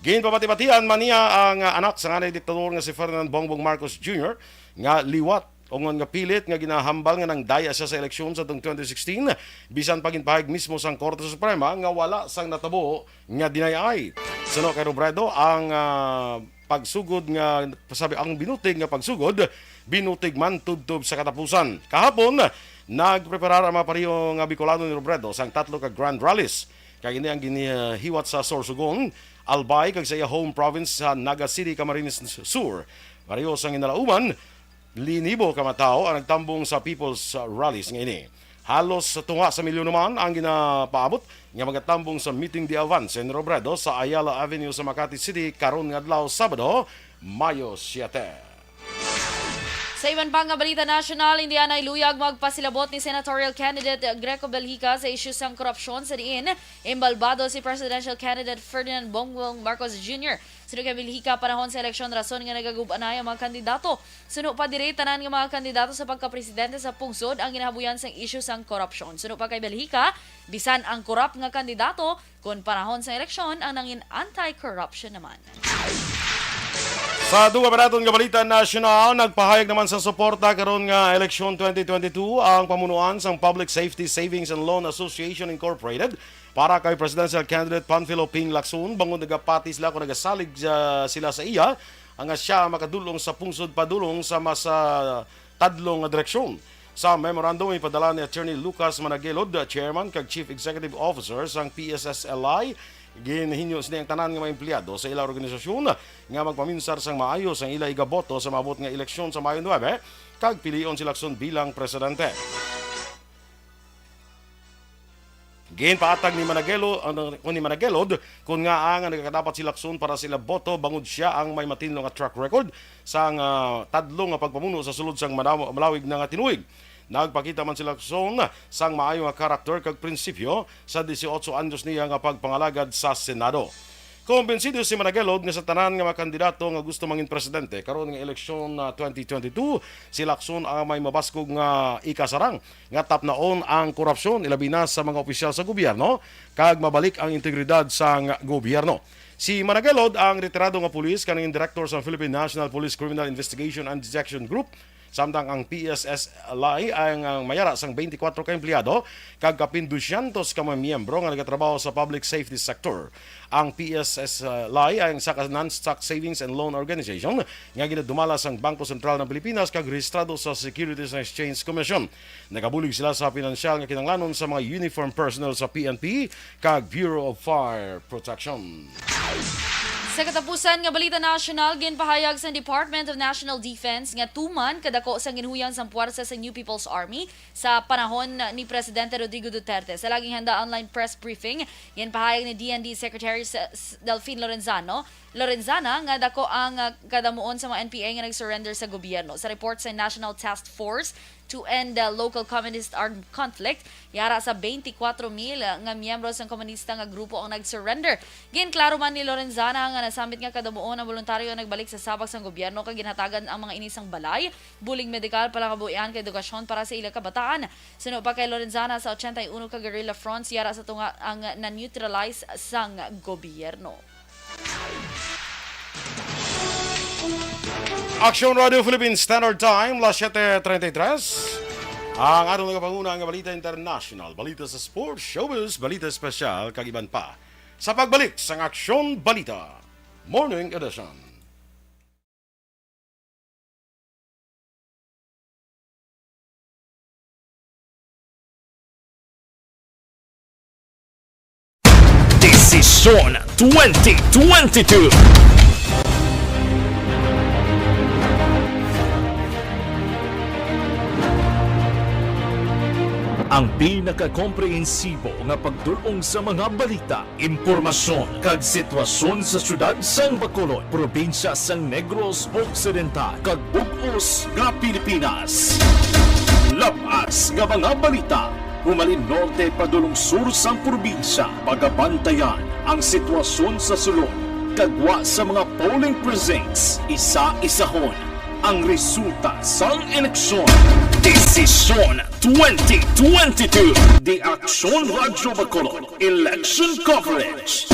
Ginpabati-batian man niya ang, ah, anak sa nganay diktador nga si Ferdinand Bongbong Marcos Junior nga liwat, ungon nga pilit nga ginahambal nga nangdaya siya sa eleksyon sa tong twenty sixteen, bisan pa ginpahayag mismo sang Korte Suprema nga wala sang natabo nga dinayay. Suno kay Robredo, ang, ah, pagsugod nga, sabi, ang binutig nga pagsugod, binutig man tubtob sa katapusan. Kahapon, nagpreparar ang mga pareho nga Bicolano ni Robredo sang tatlo ka grand rallies. Kag ini ang ginihiwat sa Sorsogon, Albay, kag sa iya home province sa Naga City, Camarines Sur. Pareho sang ginalauman, linibo ka mga tawo ang nagtambong sa People's Rallies nga ini. Halos tunga sa milyon naman ang ginapaabot nga magatambong sa meeting de avance ni Robredo sa Ayala Avenue sa Makati City karon nga adlaw, Sabado, Mayo siete. Sa iban pa nga balita nasyonal, Indiana, iluyag magpasilabot ni senatorial candidate Greco Belgica sa isyu sang korupsyon sa diin imbalbado si presidential candidate Ferdinand Bongbong Marcos Junior. Suno kay Belgica, panahon sa eleksyon rason nga nagagub-anay ang mga kandidato. Suno pa diri, tanan nga mga kandidato sa pagkapresidente sa pungsod ang ginahabuyan sang isyu sang korupsyon. Suno pa kay Belgica, bisan ang korap nga kandidato, kon panahon sa eleksyon ang nangin anti-corruption naman. Sa dugang pa naton nga balita nasyonal, nagpahayag naman sa suporta karon nga eleksyon twenty twenty-two ang pamunuan sang Public Safety Savings and Loan Association Incorporated para kay presidential candidate Panfilo Ping Lacson, bangod nagapati sila kung nagasalig, ah, sila sa iya, nga siya makadulong sa pungsod padulong sa mas, ah, tadlong nga direksyon. Sa memorandum ipadala ni Attorney Lucas Managelod, Chairman kag Chief Executive Officer sang P S S L I, ginhinyo sini ang tanan nga mga empleyado sa ilang organisasyon nga magpaminsar sang maayo sang ila igaboto sa maabot nga eleksyon sa Mayo nuebe, kag pilion si Lacson bilang presidente. Ginpaatag ni Managelo, ano, ni Managelod, kung ngaa nga nagakadapat si Lacson para sa ila boto bangod sia ang may matinlo nga track record sang, ah, tadlo nga pagpamuno sa sulod sang manaw-, malawig na nga tinuig. Nagpakita man si Lacson sang maayo nga karakter kag prinsipyo sa disiotso anyos niya nga pagpangalagad sa Senado. Kumbinsido si Managelod nga sa tanan nga mga kandidato nga gusto mangin presidente karon nga eleksyon, ah, twenty twenty-two, si Lacson ang may mabaskog nga ikasarang nga tapnaon ang korupsyon, ilabi na sa mga opisyal sa gobyerno, kag mabalik ang integridad sang gobyerno. Si Managelod ang retirado nga pulis kag nangin direktor sa Philippine National Police Criminal Investigation and Detection Group, samtang ang P S S L I ang, ang mayara sang twenty-four ka empleyado kag kapin dosyentos ka mga miyembro nga nagatrabaho sa public safety sector. Ang P S S L I ang isa ka non-stock savings and loan organization nga ginadumala sang Bangko Sentral ng Pilipinas kag rehistrado sa Securities and Exchange Commission. Nagabulig sila sa pinansyal nga kinahanglanon sa mga uniform personnel sa P N P kag Bureau of Fire Protection. Sa katapusan nga balita nasyonal, ginpahayag sa Department of National Defense nga tuman kadako sang ginhuyang sang puwersa sa New People's Army sa panahon ni Presidente Rodrigo Duterte. Sa laging handa online press briefing, ginpahayag ni D N D Secretary S-, S-, Delfin Lorenzano, Lorenzana nga dako ang, ah, kadamuon sa mga N P A nga nag-surrender sa gobyerno. Sa report sa National Task Force to End the Local Communist Armed Conflict, yara sa twenty-four mil nga miyembro sang komunista nga grupo ang nag-surrender. Ginklaro man ni Lorenzana nga nasambit nga kadamuon ang boluntaryo nga nagbalik sa sabak sang gobyerno kag ginhatagan ang mga ini sang balay, bulig medikal, palangabuhian kag edukasyon para sa ila kabataan. Suno pa kay Lorenzana, sa ochenta y uno ka guerrilla fronts yara sa tunga ang na-neutralize sang gobyerno. Aksyon Radio Philippine Standard Time, las siete treinta y tres. Ang atong nagapanguna nga balita international, balita sa sports, showbiz, balita espesyal, kag iban pa. Sa pagbalik sang Aksyon Balita Morning Edition. Desisyon twenty twenty-two. Ang pinakakomprehensibo nga pagdul-ong sa mga balita, impormasyon, kag sitwasyon sa siyudad sang Bacolod, probinsya sang Negros Occidental, kag bug-os nga Pilipinas. Lab-as nga mga balita, humalin norte padulong sur sang probinsya, pagabantayan ang sitwasyon sa sulod, kag gwa sa mga polling precincts, isa-isahon ang resulta sang eleksyon. Desisyon twenty twenty-two. The Aksyon Radyo Bacolod Election Coverage.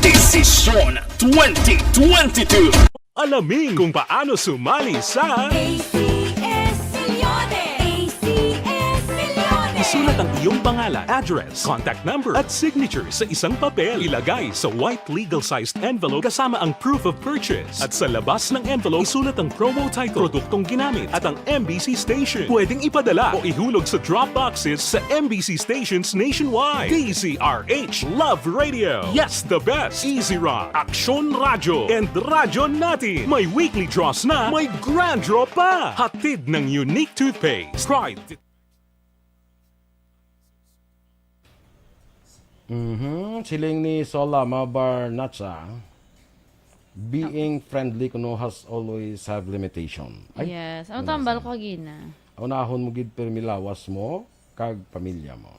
Desisyon twenty twenty-two. Alamin kung paano sumali sa A C S Millones. A C S Millones. Isulat ang iyong pangalan, address, contact number, at signature sa isang papel. Ilagay sa white legal-sized envelope kasama ang proof of purchase. At sa labas ng envelope, isulat ang promo title, produktong ginamit, at ang M B C station. Pwedeng ipadala o ihulog sa drop boxes sa M B C stations nationwide. D Z R H, Love Radio. Yes, the best. Easy Rock, Aksyon Radyo, and Radyo Natin. May weekly draws na, may grand draw pa. Hatid ng Unique Toothpaste. Pride. Mhm. Siling ni Solama Barnacha, "Being friendly kuno has always have limitation." Ay, yes. Ang ano tambal sa ko, Gina. Unahon mo gid pirmi lawas mo kag pamilya mo.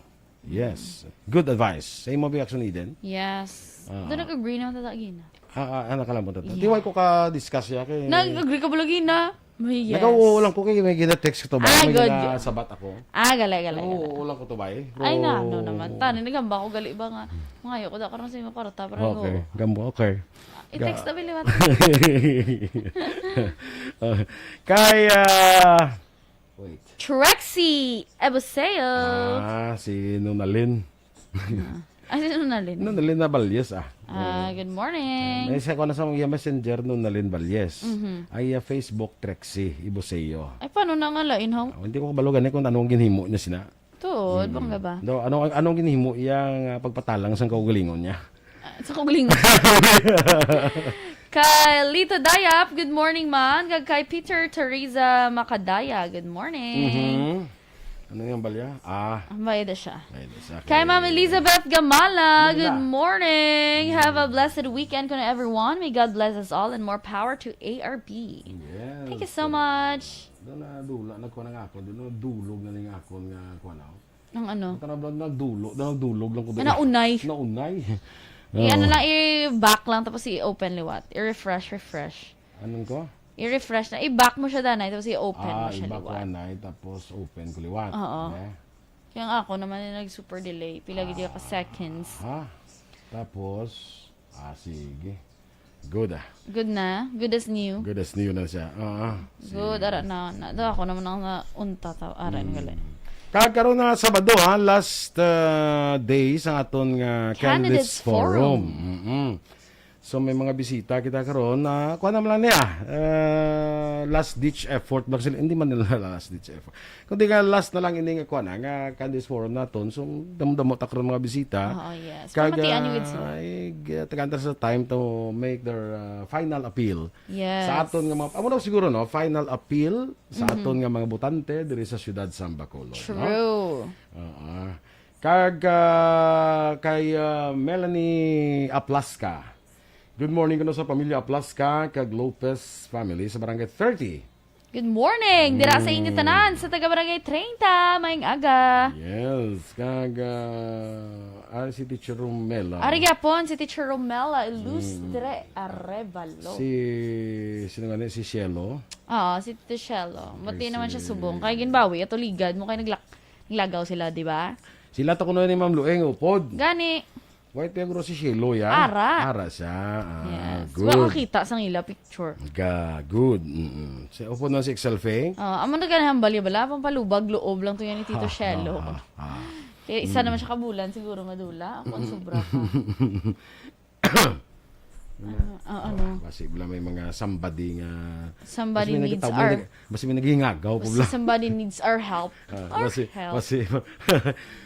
Yes. Good advice. Sa imo, Bi Action Eden? Yes. Ah. Doon nag-agree naman tata, Gina. Ah, ah, ano ka lang po, tata? Yes. Tiway ko ka-discuss ya kay nag-agree ka ba lagi na? May yes. Nag-oo lang ko kay may gina-text ko to ba? Ah, may good. Ginasabat ako. Ah, galay, galay, galay. Oo lang ko to ba eh. Ay, na, ano naman. Tani, nagamba ko, gali ba nga? Mangayo ko da karon sa imo kwarta, pero okay. Gambo, okay. I-text na, biliwat. Ah, kay, ah, wait. Trexie Ebuseo. Ah, si Nunalin. Ah. Ah, si Nonalyn. Nonalyn Naballes, ah. Ah, good morning. May sa ko na sa iya messenger, Nonalyn Balles. Mhm. Ay, ah, Facebook, Trexie Ibuseo. Ay, paano na nga lain, haw? Ah, hindi ko kabalo gani kung anong ginhimo niya sina. Tuod, Mm. bangga ba? Do, ano, anong ginhimo iya nga pagpatalang sang kaugalingon niya? Ah, sa kaugalingon. Kay Lito Dayap, good morning, man. Kag kay Peter Teresa Makadaya, good morning. Mhm. Ano yung balya? Ah. Ang bayad na siya. Bayad na siya. Kay Ma'am Elizabeth Gamala, Gamala. Good morning. Mm. Have a blessed weekend kuno everyone. May God bless us all and more power to A R B. Yes. Thank you so much. Doon na dula, nagkuha ng akon. Doon na dulog na ning akon nga kuha na. Ang ano? Ito na, bro, nagdulo, nagdulog lang ko doon. Naunay. Naunay. Eh, ano Oo. lang, i-back lang, tapos i-open liwat. I-refresh, refresh. Anong ko? I-refresh na. I-back mo siya, danay, tapos i-open mo Ah, siya i-back liwat. ko, anay, tapos open ko liwat. Oo. Okay. Kaya nga ako naman yung nag-super delay. Pila gid ka Ah. seconds. Ha? Tapos, ah, sige. Good, ah. Good na? Good as new? Good as new na siya. Oo. Si Good, ara na, na. Do ako naman ang naunta ta, ara yung Mm. gali. Kag karon na Sabado, ha, last, uh, day sa aton nga Candidates Candidates Forum. Forum. Mm-mm. So, may mga bisita kita karon na, kuha naman lang niya, uh, last ditch effort. Baka sila, hindi man nila last ditch effort. Kundi nga last na lang ini nga kuha na, nga Candidates Forum naton. So, damo-damo ta karon mga bisita. Oo, yes. Kag, Pamatian ni Wids, no? Ay, g-, tagaan ta sa time to make their, uh, final appeal. Yes. Sa aton nga mga, amo na siguro, no? Final appeal sa Mhm. aton nga mga botante diri sa siyudad sa Bacolod, no? True. Oo. Kag, ah, kay, ah, Melanie Aplasca. Good morning kuno sa pamilya Aplasca kag Lopez family sa Barangay thirty. Good morning! Dira sa inyo Mm. tanan, sa taga Barangay treinta, maayong aga. Yes, kag, ah, ah, si Teacher Romela. Ari gyapon si Teacher Romela Ilustre Mm. Arevalo. Si, sino nga ni? Si Cielo? Oo, si Tito Cielo. Bati Kay naman siya si subong. Kay ginbawi, ato ligad mo, kay naglak-, naglagaw sila, di ba? Sila to kuno ni Ma'am Lueng, upod. Gani. Wait, pero si Cielo, ya? Ara. Ara siya. Ah, Yes. good. Wa makita sang ila picture. Ga, good. Mm-mm. Si, upod na si Excel Faye? Ah, amo na gani ang balya bala, pampalubag loob lang to yan ni Tito Ha, Cielo. ha, ha, ha. Kaya isa Mm. naman siya kabulan siguro madula. Ako ang sobra pa. Ah, ah, ano? Basi bala may mga somebody nga Somebody basi may needs nagkatawo, our nag-, basi may naghingagaw pa bala. Somebody needs our help. Ah, Our basi, help. basi,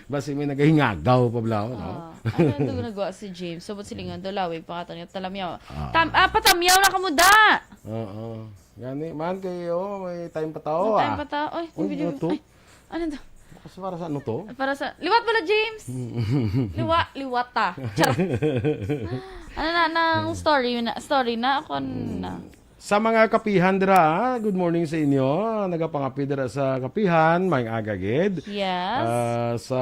basi may naghingagaw pa bala, no? Ah, ano ang dugo nagawa si James? Subot silingan daw, lawig pa nga to niya. Talamyaw. Ah. Tam-, ah, patamyaw na kamo da! Oo. Gani, man kayo, may time pa tao, May time ah. pa tao. Ay, Uy, video. Ano to? Ay, ano to? Kasi para sa ano to? Para sa, liwat pala, James! Liwa, liwat ta. Charot. Ano na, nang story na, story na, ako na. Sa mga kapihan dira, good morning sa inyo. Nagapangapi dira sa kapihan, may agagid. Yes. Ah, sa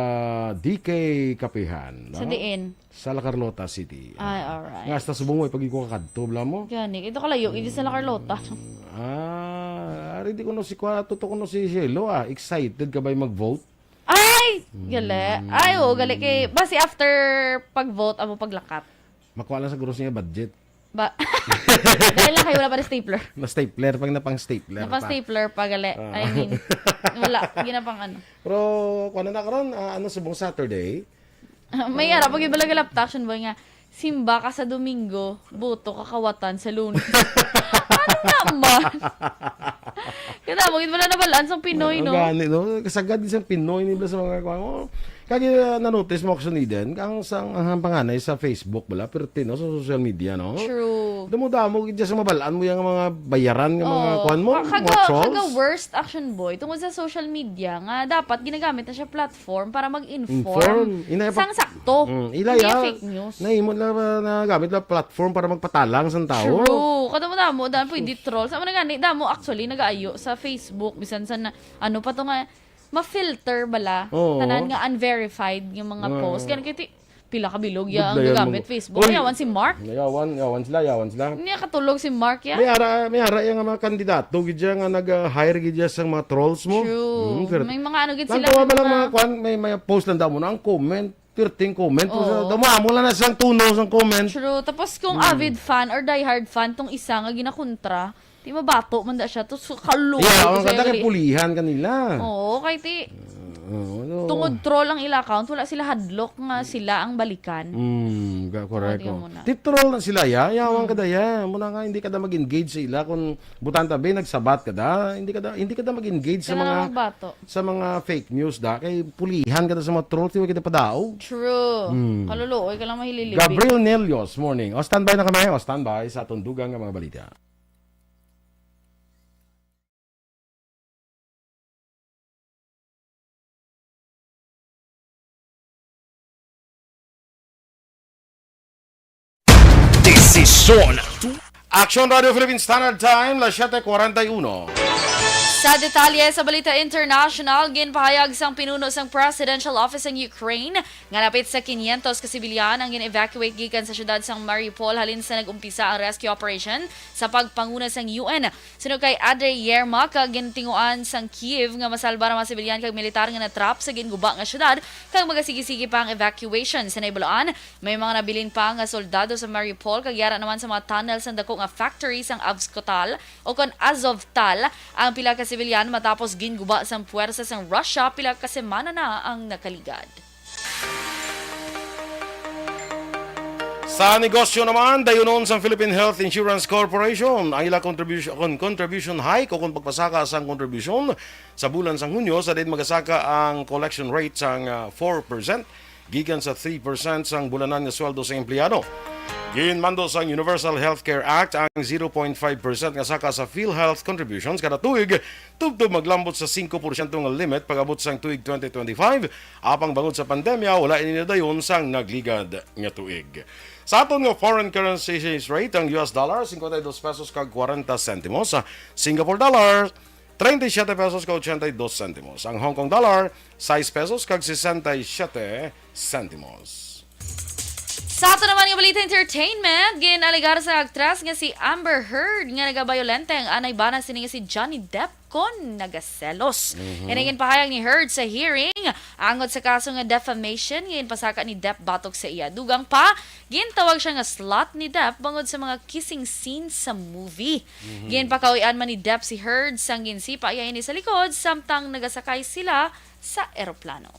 D K Kapihan, no? Sa diin? Sa La Carlota City. Ay, alright. Nga hasta subong mo, ipag-iko ka kadto, bala mo? Gani, ito kalayo, hindi sa La Carlota. Ah, ari di ko no si Kwa, tuto ko no si Shelo, ah. Excited ka ba yung mag-vote? Ay! Gali. Mm. Ay, oo, gali kay, basi after pag-vote, amo paglakat. Makuha lang sa gross niya budget. Ba? Dahil lang kayo, wala pa na stapler. Na stapler, pag napang stapler Napang pa. stapler pa, gali. Ah. I mean, wala. Hindi na pang ano. Pero, kung ano na karon, ah, ano, subong Saturday? May ara, pag iba lang laptop, action boy nga, simba ka sa Domingo, boto ka kawatan sa Lunes. Ano naman? Kada mo, wala nabalaan sang Pinoy, Ang no? gani, no? Kasagad din sang Pinoy, ni bala sa mga kwan. Oh, kagi, uh, na-notice mo, Action Eden, kang sang, ang panganay sa Facebook, bala, pero no, sa social media, no? True. Damo-damo, gid sa mabalaan mo yung mga bayaran, nga mga Oo. kwan mo, Ka-, mga kaga, trolls. kaga worst, Action Boy, tungod sa social media, nga dapat ginagamit na siya platform para mag-inform Inform. Inay pa- sang sakto. Mm, ila Hindi ya, fake news. nahimo na, nagamit na platform para magpatalang sa tao. True. Kada mo damo, daan pwede troll. Sa mga gani, damo actually nagaayo sa Facebook, bisan sa na, ano pa to nga, ma-filter bala. Oo. Tanan nga unverified yung mga Oo. post. Kaya kiti, pila ka bilog ya ang Budlayan gagamit mo. Facebook. Uy. Yawan si Mark. Yawan, yawan sila, yawan sila. Niya katulog si Mark ya. May ara, may ara yung mga kandidato, gid siya nga nag-hire gid siya sa mga trolls mo. True. Mm, pero May mga ano gid lang sila, tuwa may ba lang mga mga kwan, may, may post lang daw mo na ang comment, thirteen comment. Oo. Daw mo, amo lang na sang tuno sang comment. True. Tapos kung Mm. avid fan or diehard fan tong isa nga ginakontra, di mabato man da siya. Tapos kaluoy Yeah, ko ang sa'yo kanta kay gali. pulihan kanila. Oo, kay ti, Oo, ano? Tungod troll ang ila account, wala sila hadlok nga sila ang balikan. Mm, ga-, correct, Pwede oh. mo na. Ti-troll na sila, ya. Yawan Mm. ka da, ya. Muna nga, hindi ka da mag-engage sa ila kung butanta, be, nagsabat ka da. Hindi ka da, hindi ka da mag-engage sa Kailangan mga, magbato. sa mga fake news da. Kay pulihan ka da sa mga troll, tiwa kita padaog. True. Mm. Kaluluoy ka lang mahililibi. Gabriel Nelios, morning. O, standby na kami. O, standby sa atong dugang nga mga balita. Desisyon. Action Radio Philippine Standard Time, las siete cuarenta y uno. Sa detalye sa balita international, ginpahayag sang pinuno sang Presidential Office sang Ukraine nga napit sa quinientos ka sibilyan ang gin-evacuate gikan sa siyudad sang Mariupol halin sa nag-umpisa ang rescue operation sa pagpanguna sang U N. Suno kay Andrei Yermak, gintinguan sang Kyiv nga masalba ang mga sibilyan kag militar nga na-trap sa ginguba nga syudad, kag magasigi-sige pa ang evacuation. Sa naibaluan, may mga nabilin pa nga soldado sa Mariupol, kag yara naman sa mga tunnel sang dako nga factory sang Avskotal o kon Azovtal ang pila ka sibilyan matapos ginguba sang puwersa sang Russia pila ka semana na ang nakaligad. Sa negosyo naman, dayunon sang Philippine Health Insurance Corporation ang ila contribution, kon contribution hike o kon pagpasaka sang kontribusyon sa bulan sang Hunyo, sa diin magasaka ang collection rate sang, ah, four percent gikan sa three percent sang bulanan nga sweldo sa empleyado. Ginmando sang Universal Healthcare Act ang zero point five percent nga saka sa PhilHealth contributions kada tuig, tubtob maglambot sa singko porsyento nga limit pag-abot sang tuig twenty twenty-five, apang bangod sa pandemya, wala ini nadayon sang nagligad nga tuig. Sa aton nga foreign currency exchange rate, ang U S dollar, cincuenta y dos pesos kag cuarenta centimos, Singapore dollar, treinta y siete pesos kag ochenta y dos centimos, ang Hong Kong dollar, sais pesos kag sesenta y siete centimos. Sa ato naman nga balita entertainment, gin-alegar sa aktres nga si Amber Heard nga nagabayolente ang anay bana sini nga si Johnny Depp kon nagaselos. Mhm. Ini ginpahayag ni Heard sa hearing angot sa kaso nga defamation nga ginpasaka ni Depp batok sa iya. Dugang pa, gintawag siya nga slut ni Depp bangod sa mga kissing scenes sa movie. Mhm. Ginpakauy-an man ni Depp si Heard sang ginsipa iya ini sa likod samtang nagasakay sila sa eroplano.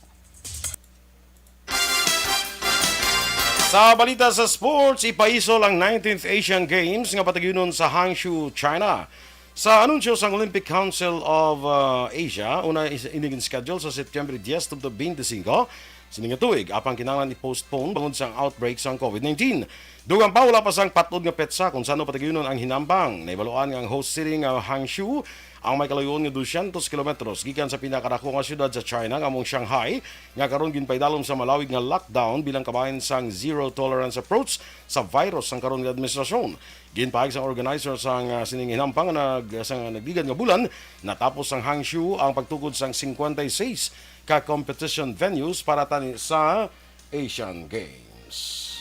Sa balita sa sports, ipaisol ang nineteenth Asian Games nga patagyunon sa Hangzhou, China. Sa anunsyo sang Olympic Council of, uh, Asia, una is-, ini gin-schedule sa September diez tubtob twenty-five sini nga tuig, apang kinahanglan i-postpone bangod sang outbreak sang covid nineteen. Dugang pa, wala pa sang patnod nga petsa kung sano patagyunon ang hinambang. Naibaluan nga ang host city nga Hangzhou ang may kaluyoon nga dusyentos kilometros gikan sa pinakadako nga syudad sa China nga among Shanghai, nga karon ginpaidalom sa malawig nga lockdown bilang kabahin sang zero tolerance approach sa virus sang karon nga administrasyon. Ginpahayag sang organizer sang, ah, sining hinambang nga nag-, sa nagligad nga bulan, natapos sang Hangzhou ang pagtukod sang cincuenta y seis ka competition venues para tani sa Asian Games.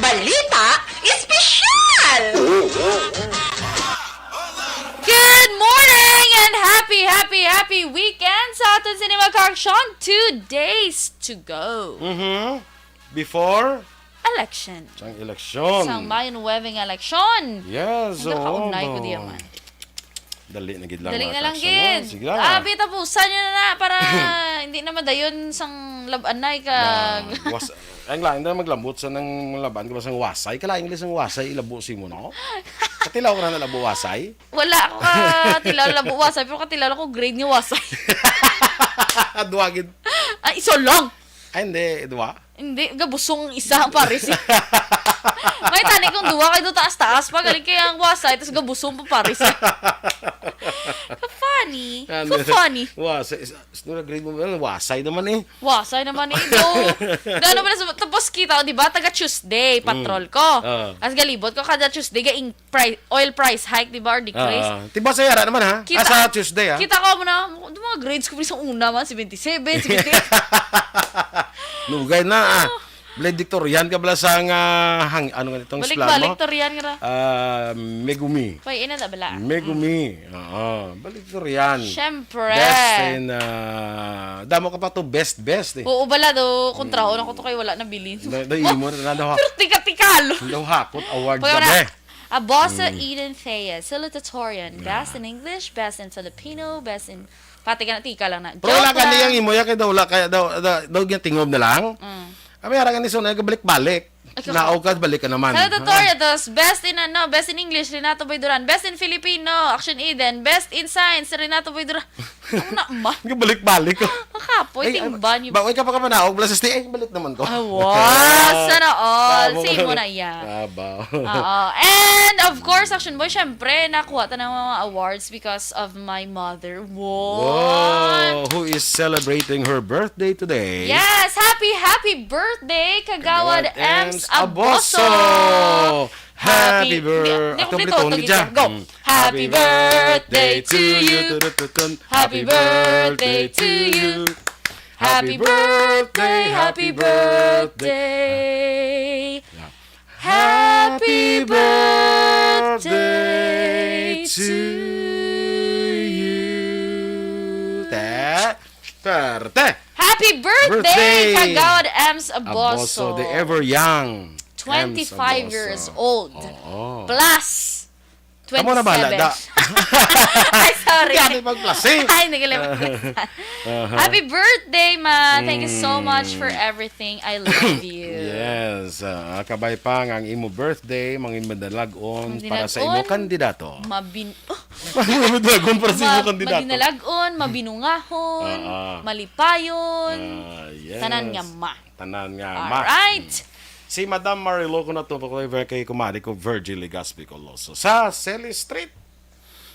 Balita Espesyal! Good morning and happy, happy, happy weekend sa aton sini, mga ka-aksyon. Two days to go. Mhm. Before Election. Sang eleksyon. Sang Mayo nuwebe nga eleksyon. Yes, oo, nagkakaunay ko no. Diya man. Dali na gid lang, Dali mga na lang ka-aksyon, gid. No? Sige lang. Ah, bitapusan nyo na na para hindi na madayon sang lab-anay ka. Na, was-, ay lang, hindi na maglambot sa nang laban ka ba sang wasay? Kalain gali sang wasay, ilabo si mo, no? Katilaw ka na nalabo wasay? Wala ako katilaw labo wasay, pero katilaw ko grade nga wasay. Duwa gid. Ay, iso lang. Ay, hindi. Duwa? Hindi, gabusong ang isa ang pares. May tani kong duwa kay do taas-taas pa. Galing kay ang wasay, tapos gabusong pa pares. Ka-funny. Ano? Ka-funny. Wasay. Is-, is-, nung grade mo, ano, wasay naman eh. Wasay naman eh, do. Gano pala sa, tapos kita, o, di ba, taga Tuesday, Mm. patrol ko. Ah. As galibot ko, kada Tuesday, gaing pri-, oil price hike, di ba, or decrease? Ah, ah. Tiba sa yara naman, ha? Kita, Ah, sa Tuesday, ha? kita ko mo na, mga grades ko sa una man, seventy-seven, seventy-eight. Nugay na, ah. Oh. Valedictorian ka bala sa nga, hang-, ano nga itong Balik, splano? Valedictorian ka na. Ah, Megumi. Pay, ina na bala. Megumi. Oo, valedictorian. Siyempre. Best in, ah, damo ka pa to, best, best eh. Oo, bala do, kontrahon ako to kay wala na bilin. Da-, da-, imo na daw ha-, Pero tika-tikalo. daw hakot award Pag ka, wala, be. Aboso Mm. Eden Thea, salutatorian. Best Ah. in English, best in Filipino, best in... Pati ka na, tika lang na. Pero wala Joke ka lang. niyang imo, ya, kay daw wala, kaya daw, daw, daw niya tingog na lang. Mm. Kami, ara ka ni Sunay, kabalik-balik. Ay, Naog ka, balik ka naman. Salutatorian, tapos best in ano, best in English, Renato Boy Duran. Best in Filipino, Action Eden. Best in Science, Renato Boy Duran. Ano na, ma? Kabalik-balik ko. Makapoy, Ay, tingban ay, yung ba, ay, kapag ka manaog, basta stay, ay, balik naman ko. Awa, sana all. Tama Same ka mo na. na, iya. Tama. Oo. And of course, Action Boy, syempre, nakuha ta ng mga awards because of my mother. What? Wow! Who is celebrating her birthday today? Yes! Happy, happy birthday, Kagawad Kagawad Ems Ems Aboso! Aboso! Happy Happy, bir-, di, di, October kompleto, twenty, kompleto, Go! mm. Happy birthday to you. Tutututun. Happy birthday to you. Happy birthday, happy birthday. Yeah. Happy birthday to you. Te, perte. Happy birthday, Birthday. Kagawad Ems Aboso. Aboso, the ever young Ems Twenty-five Aboso. years old. Oo. Plus Kamo na bahala, twenty-seven. da. Ay, sorry. Hindi, ano yung pag-plus, eh? Ay, nagalimutan. Aha. Happy birthday, ma. Thank you so much for Mm. everything. I love you. Yes. Ah, kabay pa nga ang imo birthday, mangin madalagon para sa imo Madalagon. kandidato. Mabin-, Mabin madalagon para sa imo Ma-, kandidato. madinalagon, mabinungahon, Ah, ah. malipayon, Ah, yes. tanan nga ma. Tanan nga ma. Alright. Mm. Si Madam Marilu ko na to, kay, kay kumari ko, Virgil Legaspi Coloso. Sa Celis Street.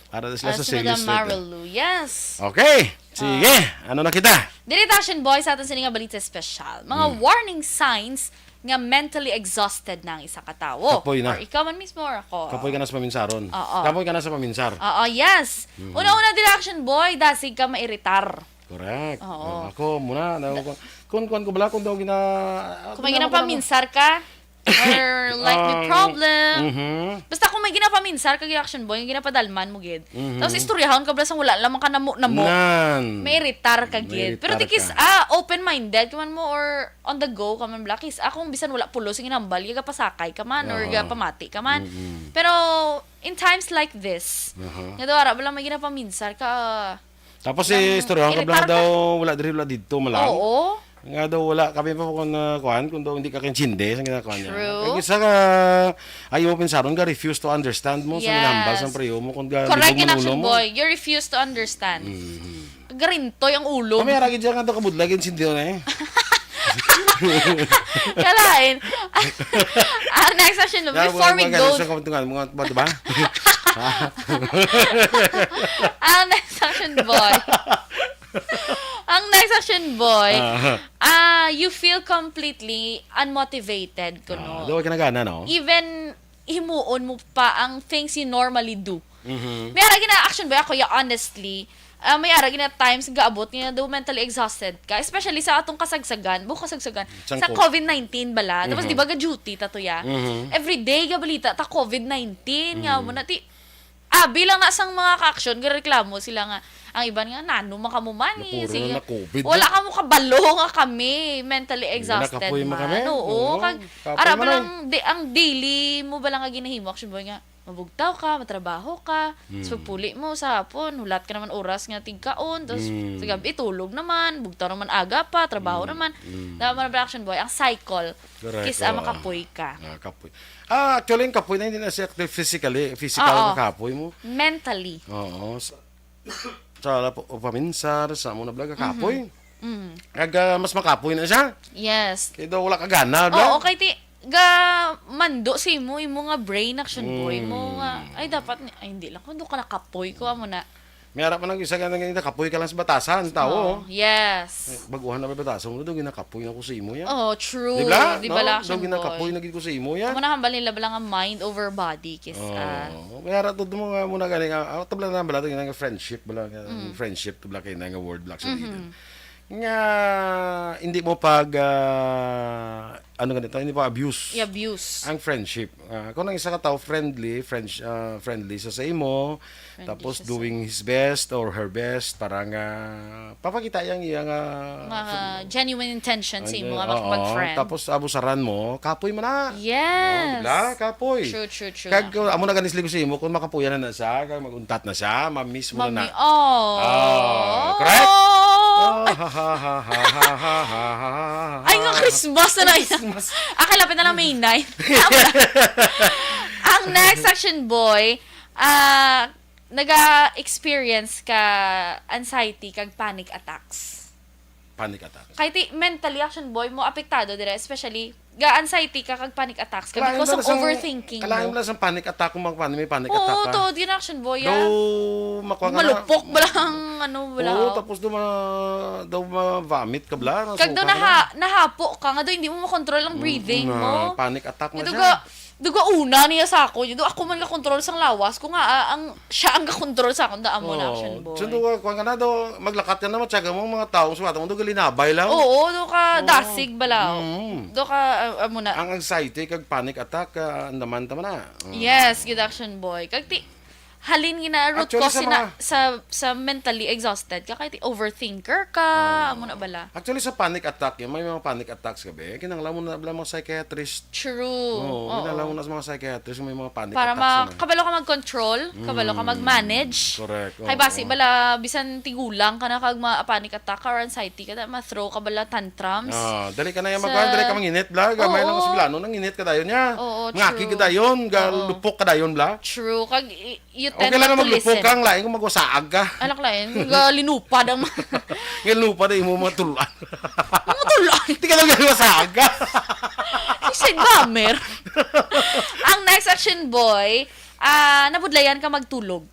Para sila Ah, sa si Celis Madam Street, eh. Marilu, yes. Okay. Sige. Ah. Ano na kita? Diri ta, Action Boy, sa aton sini nga balita espesyal. Mga Hmm. warning signs nga mentally exhausted na ang isa ka tawo. Kapoy na. Or ikaw man mismo or ako. Kapoy ka na sa paminsaron. Oo. Kapoy ka na sa paminsar. Oo, yes. Mhm. Una-una diri, Action Boy, dasig ka mairitar. Correct. Oo. Oh, ako muna, na, Da- kung, kung kuan ko bala, kung daw gina-, Kung may ano, ginapaminsar ka, or, like, may Um, problem. mhm. Basta kung may ginapaminsar ka, Action Boy, yung ginapadalman mo, gid. Mhm. Tapos istoryahon ka bala sang wala lamang ka namo-namo. Nan. Mairitar ka, gid. Mairitar Pero tikis, ka. ah, open-minded ka man mo, or on the go ka man, bala. Kis, ah, kung bisan wala pulos, yung ginambal, yung gapasakay ka man, or Oo. gapamati ka man. Mhm. Pero, in times like this, Aha. nga daw, ara, bala, may ginapaminsar ka, Tapos Lang si istoryahan ka, iritar bala ka. daw, wala diri, wala didto, malang. Oo. Nga daw, wala kami pa kung, ah, kuan, kung daw hindi ka kaintindi sa ginagawa niya. True. Ang isa ka, ayaw mo pinsaron ka, refuse to understand mo sa Yes. ginahambal sa priyo mo, kung ga-, Correct libong in, Action manulo mo. Boy. You refuse to understand. Mhm. Garintoy ang ulo. Kami, aragid siya nga daw kabudlag, intindi na eh. Kalain. Ang next, Action, Boy, Kaya before we mga go ganun sa kabantungan, mga, diba? Ang next, Action Boy. Ang next, Action Boy, Ah. ah, you feel completely unmotivated, Ah, kuno. Daw ka nagana, no? Even himuon mo pa ang things you normally do. Mhm. May ara gina, Action Boy, ako, yeah, honestly, ah, may ara gina times gaabot nga daw mentally exhausted ka, especially sa atong kasagsagan, bu kasagsagan, Sang sa co- covid nineteen bala. Tapos, Mhm. di ba, ga-duty ta to, ya? Mhm. Every day, gabalita ta covid nineteen, nga Mhm. mo na, ti-, ah, bilang na sang mga ka-action, gareklamo sila nga, ang iban nga, "Nano man kamo man, eh?" Napuro Sige. na na covid Wala na. kamo kabalo nga kami, mentally Hindi na exhausted kapoy man man. kami. Oo, Oo, kag, kapoy ara man ba ay. lang, di, ang daily mo ba lang nga ginahimo, Action Boy, nga, mabugtaw ka, matrabaho ka, Hmm. so puli mo sa hapon, hulat ka naman oras nga tigkaon, tapos Hmm. sa gabi, tulog naman, bugtaw naman aga pa, trabaho Hmm. naman. Hmm. Tama na ba, Action Boy? Ang cycle, Correct, kis, ah, oo. makapoy ka. Ah, kapoy. Ah, actually, ang kapoy na hindi na siya actually physically, physical Oo. na kapoy mo. Mentally. Oo. Sa, sa la-, o paminsar, sa amo na bala, kapoy. Mhm. Mm. Kag, ah, mas makapoy na siya. Yes. Kay daw wala ka gana, bala. Oo, kay ti-, ga mando sa imo, imo nga brain, Action Boy, mo Mm. nga, ay, dapat ni, ay, hindi lang, kung doon ka nakapoy ko, amo na. May ara pa nang isa ka nang kapoy ka lang sa batasan, tao. Oh, yes. Eh, baguhan na may batasan mo, daw ginakapoy na ko sa imo yan. Oh, true. Di ba? Di ba, No? Action Daw ginakapoy Boy? na gid ko sa imo yan. Amo na hambal nila bala nga mind over body, kis, Oh, ah. May ara to mo nga muna gani nga, ah, tabla na bala to, nga friendship bala, nga Mm. friendship to bala kayo na nga word bala, Action Mhm. Boy. nga hindi mo pag, ah, ano ganito, hindi mo abuse I-abuse. ang friendship. Ah, kung ang isa ka tao friendly, friends-, ah, friendly sa, sa imo, Friendly tapos siya sa doing his best or her best para nga papakita yang iya nga Mga fr- genuine intention sa imo Ano, nga oo. makipag-friend. Tapos abusaran mo, kapoy man na. Yes. Oh, di ba? Kapoy. True, true, true. Kag, uh, amo na gani siling ko sa imo, kung makapuyan na na siya, kag mag-untat na siya, ma-miss mo na na. Mami-, oh. Ah, correct? Oh. Ah, ha, ha, ha. Ay, nga Christmas na na yan. Christmas. Ah, kalapit na lang May nine. Ang next section, boy, ah, naga-experience ka anxiety kag panic attacks? Panic attack. Kay ti, mentally, action boy, mo apektado dire, especially, ga-anxiety ka kag panic attacks ka Kalain because mo of na sang, overthinking kalain mo. mo na sang panic attack kung mag-, may panic Oo, attack ka. Tuod yun, action boy, Daw ah. makuha ka na. Malupok ba lang, ano, ba Oo, lang? Tapos daw ma-, daw ma-vomit ka bla, Kag daw masuka ka naha-, na. nahapo ka nga, daw hindi mo makontrol ang Mm, breathing nga, mo. panic attack na Ito siya. ga, Duga una niya sa ako, do ako man ga-control sang lawas ko nga, ah, ang, siya ang ga-control sa akon, da amo na, Oo. action boy. So, do ka, kuwan ka na, do, maglakat ka na, matyaga mo, mga taong suwata mo, do galinabay lang. Oo, do ka Oo. dasig bala. Mm. Do ka, ah, amo na. Ang anxiety kag panic attack, ah, andaman ta man na. Mm. Yes, good action boy. Kag ti, halin gina root Actually, cause sa sina-, mga sa, sa mentally exhausted ka, kay ti overthinker ka, Ah. amo na bala. Actually, sa panic attack, yun, may mga panic attacks ka, be. Kinahanglan mo na bala mga psychiatrist. True. Oo, Oo. kinahanglan mo na sa mga psychiatrist, may mga panic Para attacks ma-, na. kabalo ka mag-control, kabalo ka Mm. mag-manage. Correct. Kay basi Oo. bala, bisan tigulang ka na kag ma-, panic attack ka or anxiety ka, ma-throw ka bala tantrums. Ah, dali ka na yung Sa mag-, dali ka manginit, bla. Gamay lang Oo. sa bilano, nanginit ka dayon niya. Oo, Ngaki true. ka dayon, ga-, Oo. lupok ka dayon, bla. True. Kag i-, you tend Okay lang not na to maglupok listen. ka, ang lain kung magwasaag ka. Anak lain, nga linupad ang mga Nga linupad ang imong mga tuluan. Mga tuluan? Di ka lang magwasaag ka. Kasi gamer. Ang next action, boy, ah, nabudlayan ka magtulog.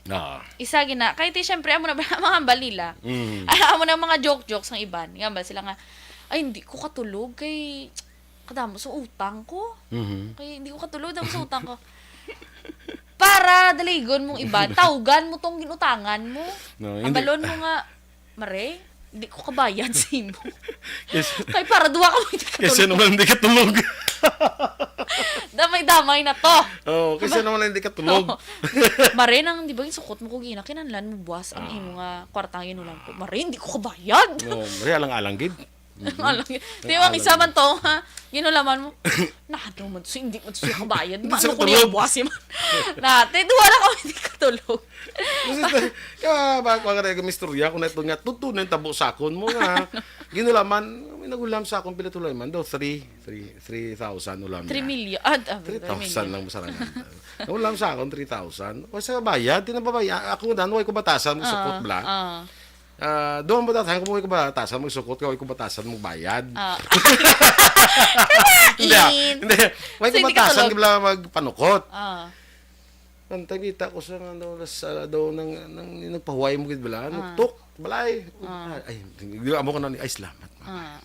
Ah. Isa gina, kay ti, syempre, amo na ba ang mga hambal nila? Mm. Ay, amo na ang mga joke-joke sang iban. Nga ba sila nga, "Ay, hindi ko katulog kay kadamo sa utang ko. Mhm. Kay hindi ko katulog, damo sa utang ko." Para daligon mong iban, tawgan mo tong ginutangan mo. No, hindi. Abalon mo nga, "Mare, di ko kabayad sa imo." Yes. Kay para duha ka mo hindi katulog. Kasi naman hindi katulog. Damay-damay na to. Oo, kasi Ba-, naman hindi katulog. Oo. "Mare, nang di ba yung sukot mo ko gina, kinahanglan mo buwas ang Ah. imo nga kwarta nga ginulam ko." "Mare, hindi ko kabayad." Oo, mare, alang-alang gid. Mhm. Alang-, di ba, ang isa man to, ha? Ginulaman mo. "Nado man to, hindi man to siya kabayad. Hindi siya Ano ko niya katulog. buwas, man?" Nate, duha na kami di katulog. Kasi sa, ka, ba, ko nga, kami istorya, kung na ito nga, tuto na yung tabo sa akon mo nga. Ginulaman, may nagulam sa akon, pila tuloy man daw, three, three, three thousand ulam niya. Three million. Ah, ah, three thousand three million. lang masarangan. Nagulam sa akon, three thousand. O, sa bayad, tinababaya, ako dan, way ko batasan, Ah, sukot bla. ah. Ah, doon ba tayo kung may kabatasan magsukot ka, may kabatasan magbayad? Ah. Hindi, Kalain. hindi. May So, hindi kabatasan, katulog? di ba, magpanukot? Ah. Ang tagita ko sa, ano, sa, daw, nang, nang, nagpahuway mo, gid, bala? Ah. Nuktok, balay. Ah. Ay, di ba, amo ko na ni, ay, salamat, mama. Ah.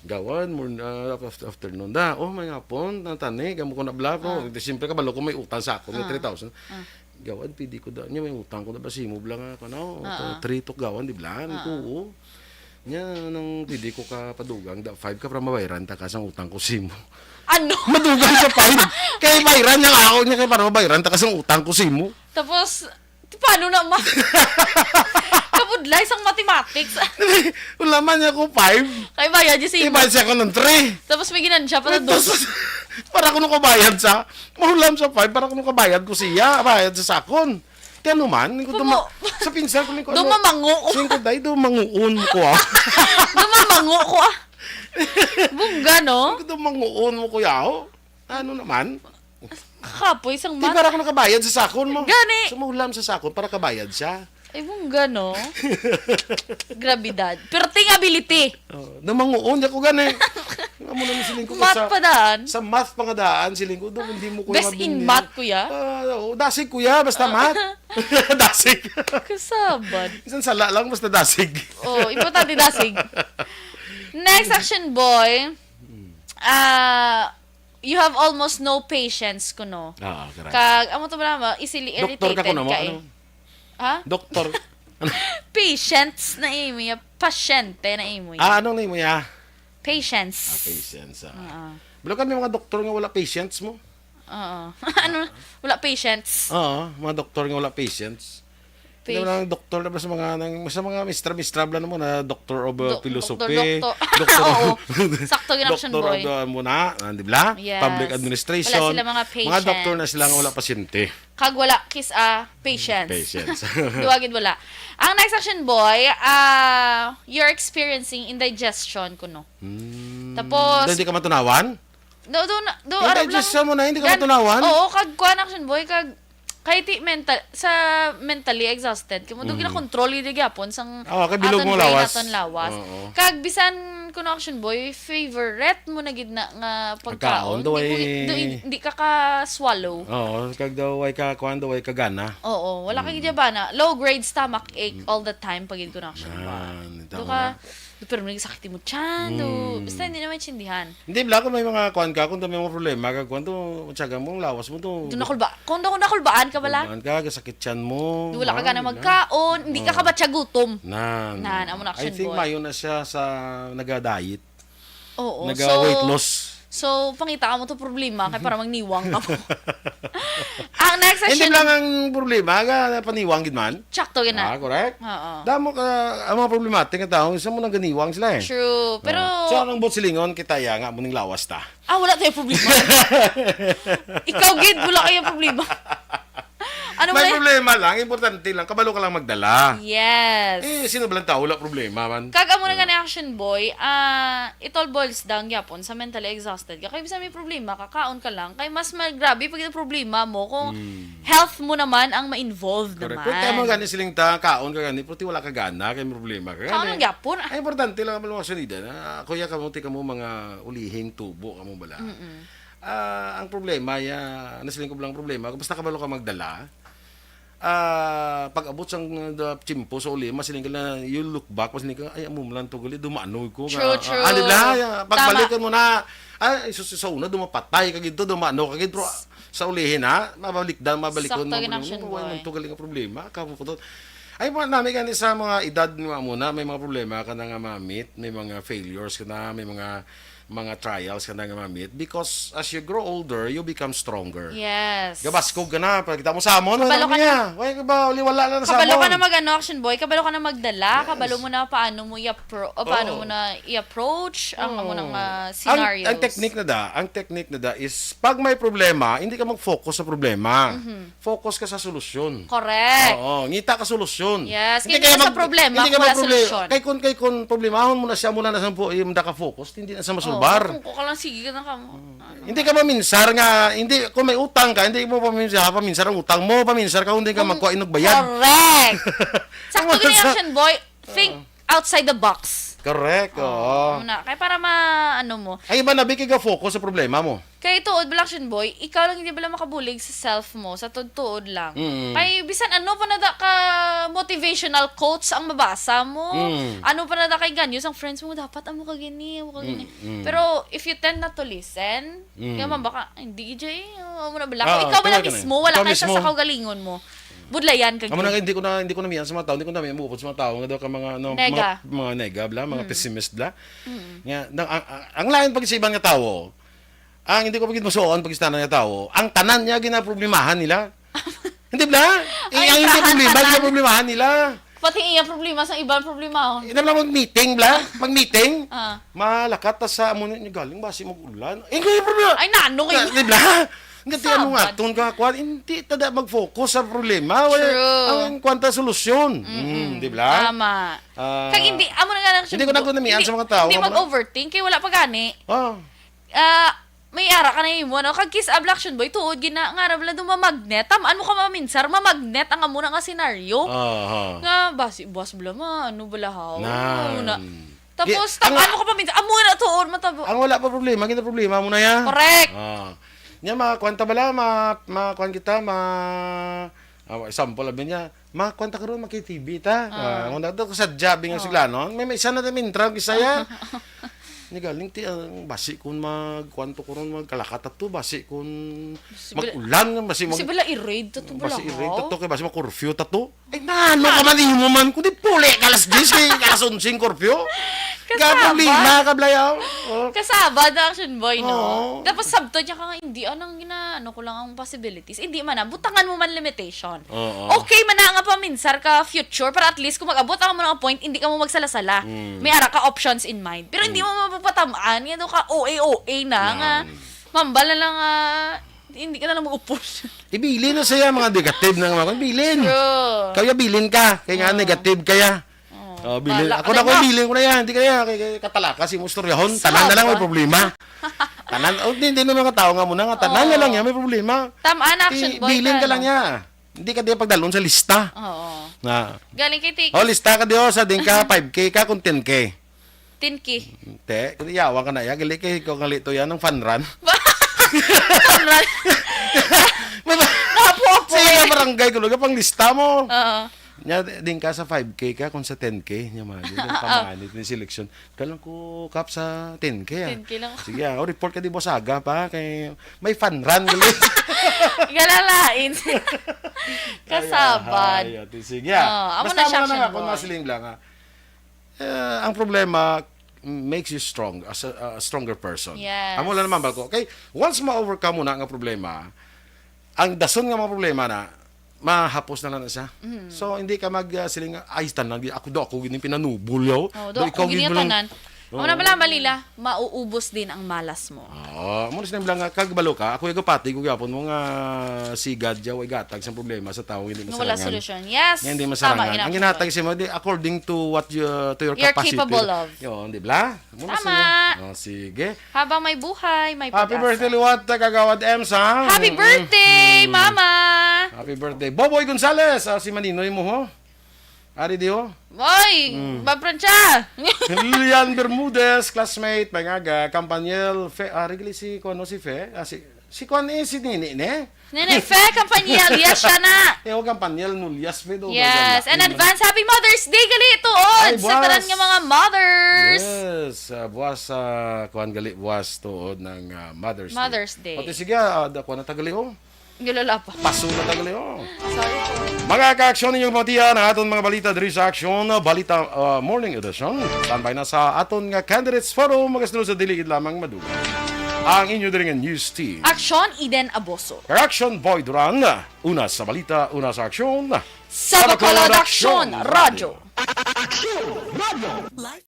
Gawan, morn-, ah, af-, afternoon da. Oh, may hapon, natani, gamo ko na bla, bro. Ah. Di, siyempre, kabalo ko may utang sa ako, may Ah. three thousand. Ah. Gawan, pwede ko da, niya may utang ko da ba simo bla nga, ano, Ah, ah. three to gawan, di bla? Ah, Ko, ah. oo. Niya, nang pwede ko ka padugang, da five ka para mabayran ta ka sang utang ko simo. Ano? Madugang sa five. Kay bayran niya ako, niya kay para mabayran ta ka sang utang ko simo. Tapos, Ti, paano na ma-, kabudlay sang mathematics? Ulaman niya ko five. Kay bayad niya sa imo. Ibayad siya ko ng three. Tapos may ginansya pa na Tapos, dos. para ko nung kabayad sa, mahulam sa five, para ko nung kabayad ko siya, bayad sa sakon. Kaya naman, hindi ko Kumo-, duma-, sa pinsan ko, hindi ko, ano, dumamango ko. Singko, day, dumanguon mo ko, ah. Dumamango ko, ah. Bungga, no? Hindi ko dumanguon mo ko, yaw. Ano naman? Kapoy sang Di math. para ka nakabayad sa sakon mo. Gani. Sa maulam sa sakon, para kabayad siya. Ay, bungga, no? Grabidad. Perting ability. Oh, namanguon niya ko gani. Amo na ni siling ko Math sa, pa daan. sa math pa nga daan, siling ko, "Do, hindi mo ko Best in mabingi." math, kuya? Ah, oo, dasig, kuya, basta math. Dasig. Kasabad. Isang sala lang, basta dasig. Oh, importante dasig. Next action, boy. Ah, you have almost no patience kuno. Ah, correct. Kag, amo to ba naman, easily Doktor ka irritated kuno mo, ka eh. ano? Ha? Doktor. patience na imo ya. Pasyente na imo ya. Ah, anong name mo ya? Patience. Ah, patience, ah. Oo. Balo kami mga doktor nga wala patience mo. Oo. Ano? Wala patience. Oo, mga doktor nga wala patience. Hindi Pis- lang doktor na ba sa mga nang sa mga mistra-mistra bla mo na doctor of uh, Do- philosophy, doktor, doktor. Doctor Oo. Sakto yun, Action Doctor Boy. Of the, mo na, ah, di ba? Yes. Public administration. Wala sila mga Mga doctor na patience. Sila nga wala pasyente. Kag wala kis a patience. Patience. Duwa gid wala. Ang next, Action Boy, ah, you're experiencing indigestion kuno. Hmm. Tapos Hindi ka matunawan? Do do na- do Hindi, arab lang. Just mo na, hindi ka Gan- matunawan? Oo, kag kuan, Action Boy, kag kay ti mental sa mentally exhausted kamo do Mm. ginakontrol gid gyapon sang Oh, kay bilog aton mo brain, lawas. Aton lawas. Oo. Kag bisan kuno, Action Boy, favorite mo na gid na nga Pagkaon, pagkaon, do di mo ay gi- do, di ka ka swallow. Oo, kag daw way ka kuan, daw way ka gana. Oo, wala ka Mm. gid bana. Low grade stomach ache Mm. all the time pag gid kuno, Action Boy. Ah, nito Do ako ka na. Do, pero may sakit mo tiyan, do. Mm. Basta hindi naman intindihan. Hindi, bla, kung may mga kuan ka, kung may mga problema ka, kuan to, matyaga mo, ang lawas mo to. Do nakulba, kung do nakulbaan ka bala. Kulbaan ka, kasakit tiyan mo. Do wala ka Ah, gana di ba? Magkaon, hindi ka Oo. Kabatya gutom. Nan. Nan, amo na, I Action think Boy. Mayo na siya sa naga-diet. Oo, Naga so, weight loss. So, pangita ka mo to problema, kay para magniwang ka mo. Ang next Hindi session lang ang problema, aga paniwang gid man. Sakto gid na. Ah, correct? Oo. Damo ka, ang mga problematic nga tao, isa mo nang ganiwang sila eh. True, pero Oh. So, anong buot silingon kita ya nga muning lawas ta? Ah, wala tayo problema. Ikaw gid, wala kayo problema. Ano May man? Problema lang, importante lang, kabalo ka lang magdala. Yes. Eh, sino ba lang tao, wala problema man. Kag amo na nga Oh. Ni Action Boy, ah, it all boils down gyapon sa mentally exhausted ka. Kay bisan may problema, kakaon ka lang. Kay mas magrabe pag yung problema mo kung Hmm. health mo naman ang ma-involve Correct. Naman. Pero kaya mo gani siling ta, kaon ka gani, pero ti wala ka gana, kay may problema ka Kaon gani. Lang gyapon. Ay, importante lang ang mga salida na, kuya, kamo, ti kamo mga ulihing tubo, kamo bala. Mm-mm. Ah, ang problema, ya, nasiling ko lang problema, kung basta kabalo ka magdala, ah, pag abot sang, uh, tiyempo sa uli, masiling ka na, you look back, masiling ka, "Ay, amo man lang to gali, dumano ko." True, nga, true. Ah, di ba? Ya, pagbalikan Tama. Mo na, ay, sus-, sa una, dumapatay ka gid to, dumano ka gid, pero, ah, sa ulihin, ha? Mabalik dan, mabalik Sakto mo, gid ang mo, action, "Wala boy. Man to gali nga problema, kamo ko to." Ay, mga nami gani sa mga edad nga mo na, may mga problema ka na nga mamit, may mga failures ka na, may mga mga trials ka na nga mamit because as you grow older, you become stronger. Yes. Gabaskog ka na. Pagkita mo sa amon, Kabalo wala ka niya. Wala ka ba? Uli, wala na sa Kabalo ka amon. Na mag-ano, action boy. Kabalo ka na magdala. Yes. Kabalo mo na paano mo i-appro-, o paano Oo. Mo na i-approach ang Oo. Amo nang, ah, Ang, scenarios. Ang technique na da, ang technique na da is pag may problema, hindi ka mag-focus sa problema. Mhm. Focus ka sa solusyon. Correct. Oo, ngita ka solusyon. Yes, Hindi kaya kaya sa mag-, problema, hindi ka wala mag-proble-, solusyon. Kay kun, kay kun problemahon mo na siya, muna na sa po, yung da ka focus, hindi na sa masulbar. Oo, kung ko ka lang, sige ka na ka mo. Mm. Ano Hindi na? Ka maminsar nga, hindi, kung may utang ka, hindi mo paminsar, paminsar ang utang mo, paminsar ka, hindi ka Kung magkuha inog bayad. Correct. Sakto Ang gini sa action, boy. Think Oo. Outside the box. Correct, oo. Oo, muna. Kaya para ma-, ano mo. Ay, iba na, Vicky, ga-focus sa problema mo. Kay tuod, Black Shin Boy, ikaw lang hindi bala makabulig sa self mo, sa tuod-tuod lang. Mm. Kay bisan ano pa na da ka motivational quotes ang mabasa mo, Mm. Ano pa na da kay ganyo, sang friends mo, dapat amo ka gini, amo ka gini. Mm, mm. Pero if you tend not to listen, Mm. Kaya man baka, "Ay, hindi, J, oh, amo na bala." Kung Ah, ikaw bala tama ka na. Mismo, wala Ikaw kay sa, mismo. Sa kaugalingon mo. Budlayan ka Amo na, gid. Hindi ko na, hindi ko na miyan sa mga tao, hindi ko na miyan muupod sa mga tao nga daw ka mga, ano, Nega. Mga, mga nega bala, mga Mm. Pessimist bala. Mm. Nga, na, ang, ang, ang lain pag sa iban nga tao, ang hindi ko pagid masuon pag istanan nga tao, ang tanan niya ginaproblemahan nila. Hindi bala? Ang Eh, ang hindi ikahan problema, tanan. Ginaproblemahan nila. Pati iya problema sa iban problema, oh. Ina lang mag-meeting bala, mag-meeting. Ah. Malakat ta sa amo ni galing basi mag-ulan. Eh, kaya problema. Ay, nano kayo? Na, di bala? Nga ti ano nga Sabad. Ton ka kwan, hindi ta da mag-focus sa problema. Wala True. Ang kwanta solusyon. Mm-mm. Mm, di bala? Tama. Ah, Kag hindi, amo na nga lang siya hindi ko na mag-, gunamian hindi, sa mga tao, hindi amo na. Mag-overthink, kay wala pa gani. Ah. Ah, may ara ka na imo, no? Kag kiss ablaction, boy, tuod gina, nga ra bala do mamagnet. Tamaan mo ka maminsar, mamagnet ang amo na nga senaryo. Aha. Nga, basi, buwas bala ma, ano bala, haw? Nan. Ano na? Tapos, Di, ang tamaan mo ka paminsar, amo na tuod, matabo. Ang wala pa problema, gina problema mo na ya. Correct. Ah. Nya, makuan ta bala, ma, makuan kita, ma, ah, example, abi niya, makuan ta karon, maki-T V ta. Ah. Ah, amo na to, sa jabi nga Oo. Sigla, no? May, may isa na tayo mintra, Bisaya. Ni galing ti, ang basi kun mag, kuwan to ko ron, magkalakat ta to, basi kun mag-ulan, basi mag-, basi bala i-raid ta to, basi i-raid ta to, kay basi mag-curfew ta to. Ay, nano ka man, imo man, kundi puli ka alas diyes, kay alas onse ang curfew. Kasabad. Ka problema, kablayaw. Oh. Kasabad na, Action Boy, no? Oo. Tapos sabto niya ka nga, "Hindi, anang gina-, ano ko lang ang possibilities." Hindi man na, butangan mo man limitation. Oo. Okay man na nga paminsar ka future, para at least kung mag-abot ang mga point, hindi ka mo magsala-sala. Mm. May ara ka options in mind. Pero hindi mo mapapatamaan, nga daw ka O A, O A na, nga, mambal na lang, ah, hindi ka na lang mag-upos. Ibilin na siya, mga negative na mga, ibilin. True. Kaya bilin ka, kaya nga negative kaya. Oh, bilin. Ako na ko, bilin ko na yan. Hindi kaya, kay, kay katalaka si mo istoryahon. Tanan na lang may problema. Tanan, oh, hindi, hindi na mga tao nga mo na nga. Tanan na lang yan, may problema. Tama na, Action Boy, bilin ka lang niya. Hindi ka di pagdalon sa lista. Oo. Na. Galing kay Tiki. Oh, lista ka di, oh, sa din ka, five K ka, kung ten K. Ten K. Te, yawa ka na ya. Gali kay ko ngali to yan, ang fun run. Fun run. May ba-, Napo-apo. Sa iya barangay ko, lugar, pang lista mo. Oo. Nya, din ka sa five K ka, kung sa ten K, nya, mga, di, yung pamanit ni seleksyon. Kalang ko, kap sa ten K, ah. Ten K lang. Sige, ah, oh, report ka di, Boss Aga, pa, kay may fun run, gali. Galalain. Kasabad. Ay, ay, ate, sige, ah. Oh, amo na siya, Action Boy. Basta mo na nga, kung masiling lang, ah. Eh, ang problema makes you strong, as a, a stronger person. Yes. Amo lang naman, Balko. Okay, once ma-overcome mo na nga problema, ang dason nga mga problema na, mahapos na lang na siya. Mm. So, hindi ka mag, ah, siling, "Ay, tanan, di, ako daw, ako gini pinanubol, yaw." Oh, daw, ikaw gini gid mo lang tanan. Amo na pala, Balila, mauubos din ang malas mo. Oo, amo na siya lang nga, kag balo ka, ako yung kapati ko gyapon mo nga sigad, yaw, igatag sa problema sa tao, hindi masarangan. Nga wala solusyon. Yes. Nga hindi masarangan. Tama, ina. Ang ginatag siya mo, di, according to what you, to your capacity. You're capable of. Yun, di ba? Muna sa inyo. Tama. Oh, sige. Habang may buhay, may pag-asa. Happy birthday, liwat, Kagawad Ems, ha? Happy birthday, Mama! Happy birthday. Boboy Gonzales, ah, si Maninoy mo, ho? Ari di, ho? Boy! Mm. Ma'am Francia! Lilian Bermudez, classmate, may ngaga, Campaniel, Fe, ah, Wrigley, si, kuwan, no, si Fe? Ah, si, si kuwan, eh, si Nini, ne? Nene, Fe Campaniel, yes, siya na. Eh, huwag kang panyal, nulyas, Fe, do. Yes, and advance happy Mother's Day, gali, tuod. Ay, sa tanan nga mga mothers. Yes, ah, buwas, ah, kuwan, gali, buwas, tuod ng, ah, Mother's Day. Mother's Day. Pati sige, ah, da, kuwan na tagali, oh. Gilala pa. Paso na tagali, oh. Sorry po. Mga ka-aksyon, ninyong pamatian ang aton mga balita diri sa Aksyon, Balita, ah, Morning Edition. Standby na sa aton nga candidates forum, magasno sa dili gid lamang madugay. Ang inyo diri nga news team. Aksyon, Eden Aboso. Kag Aksyon, Boy Duran. Una sa balita, una sa aksyon. Sa Bacolod Aksyon Radyo. Aksyon Radyo.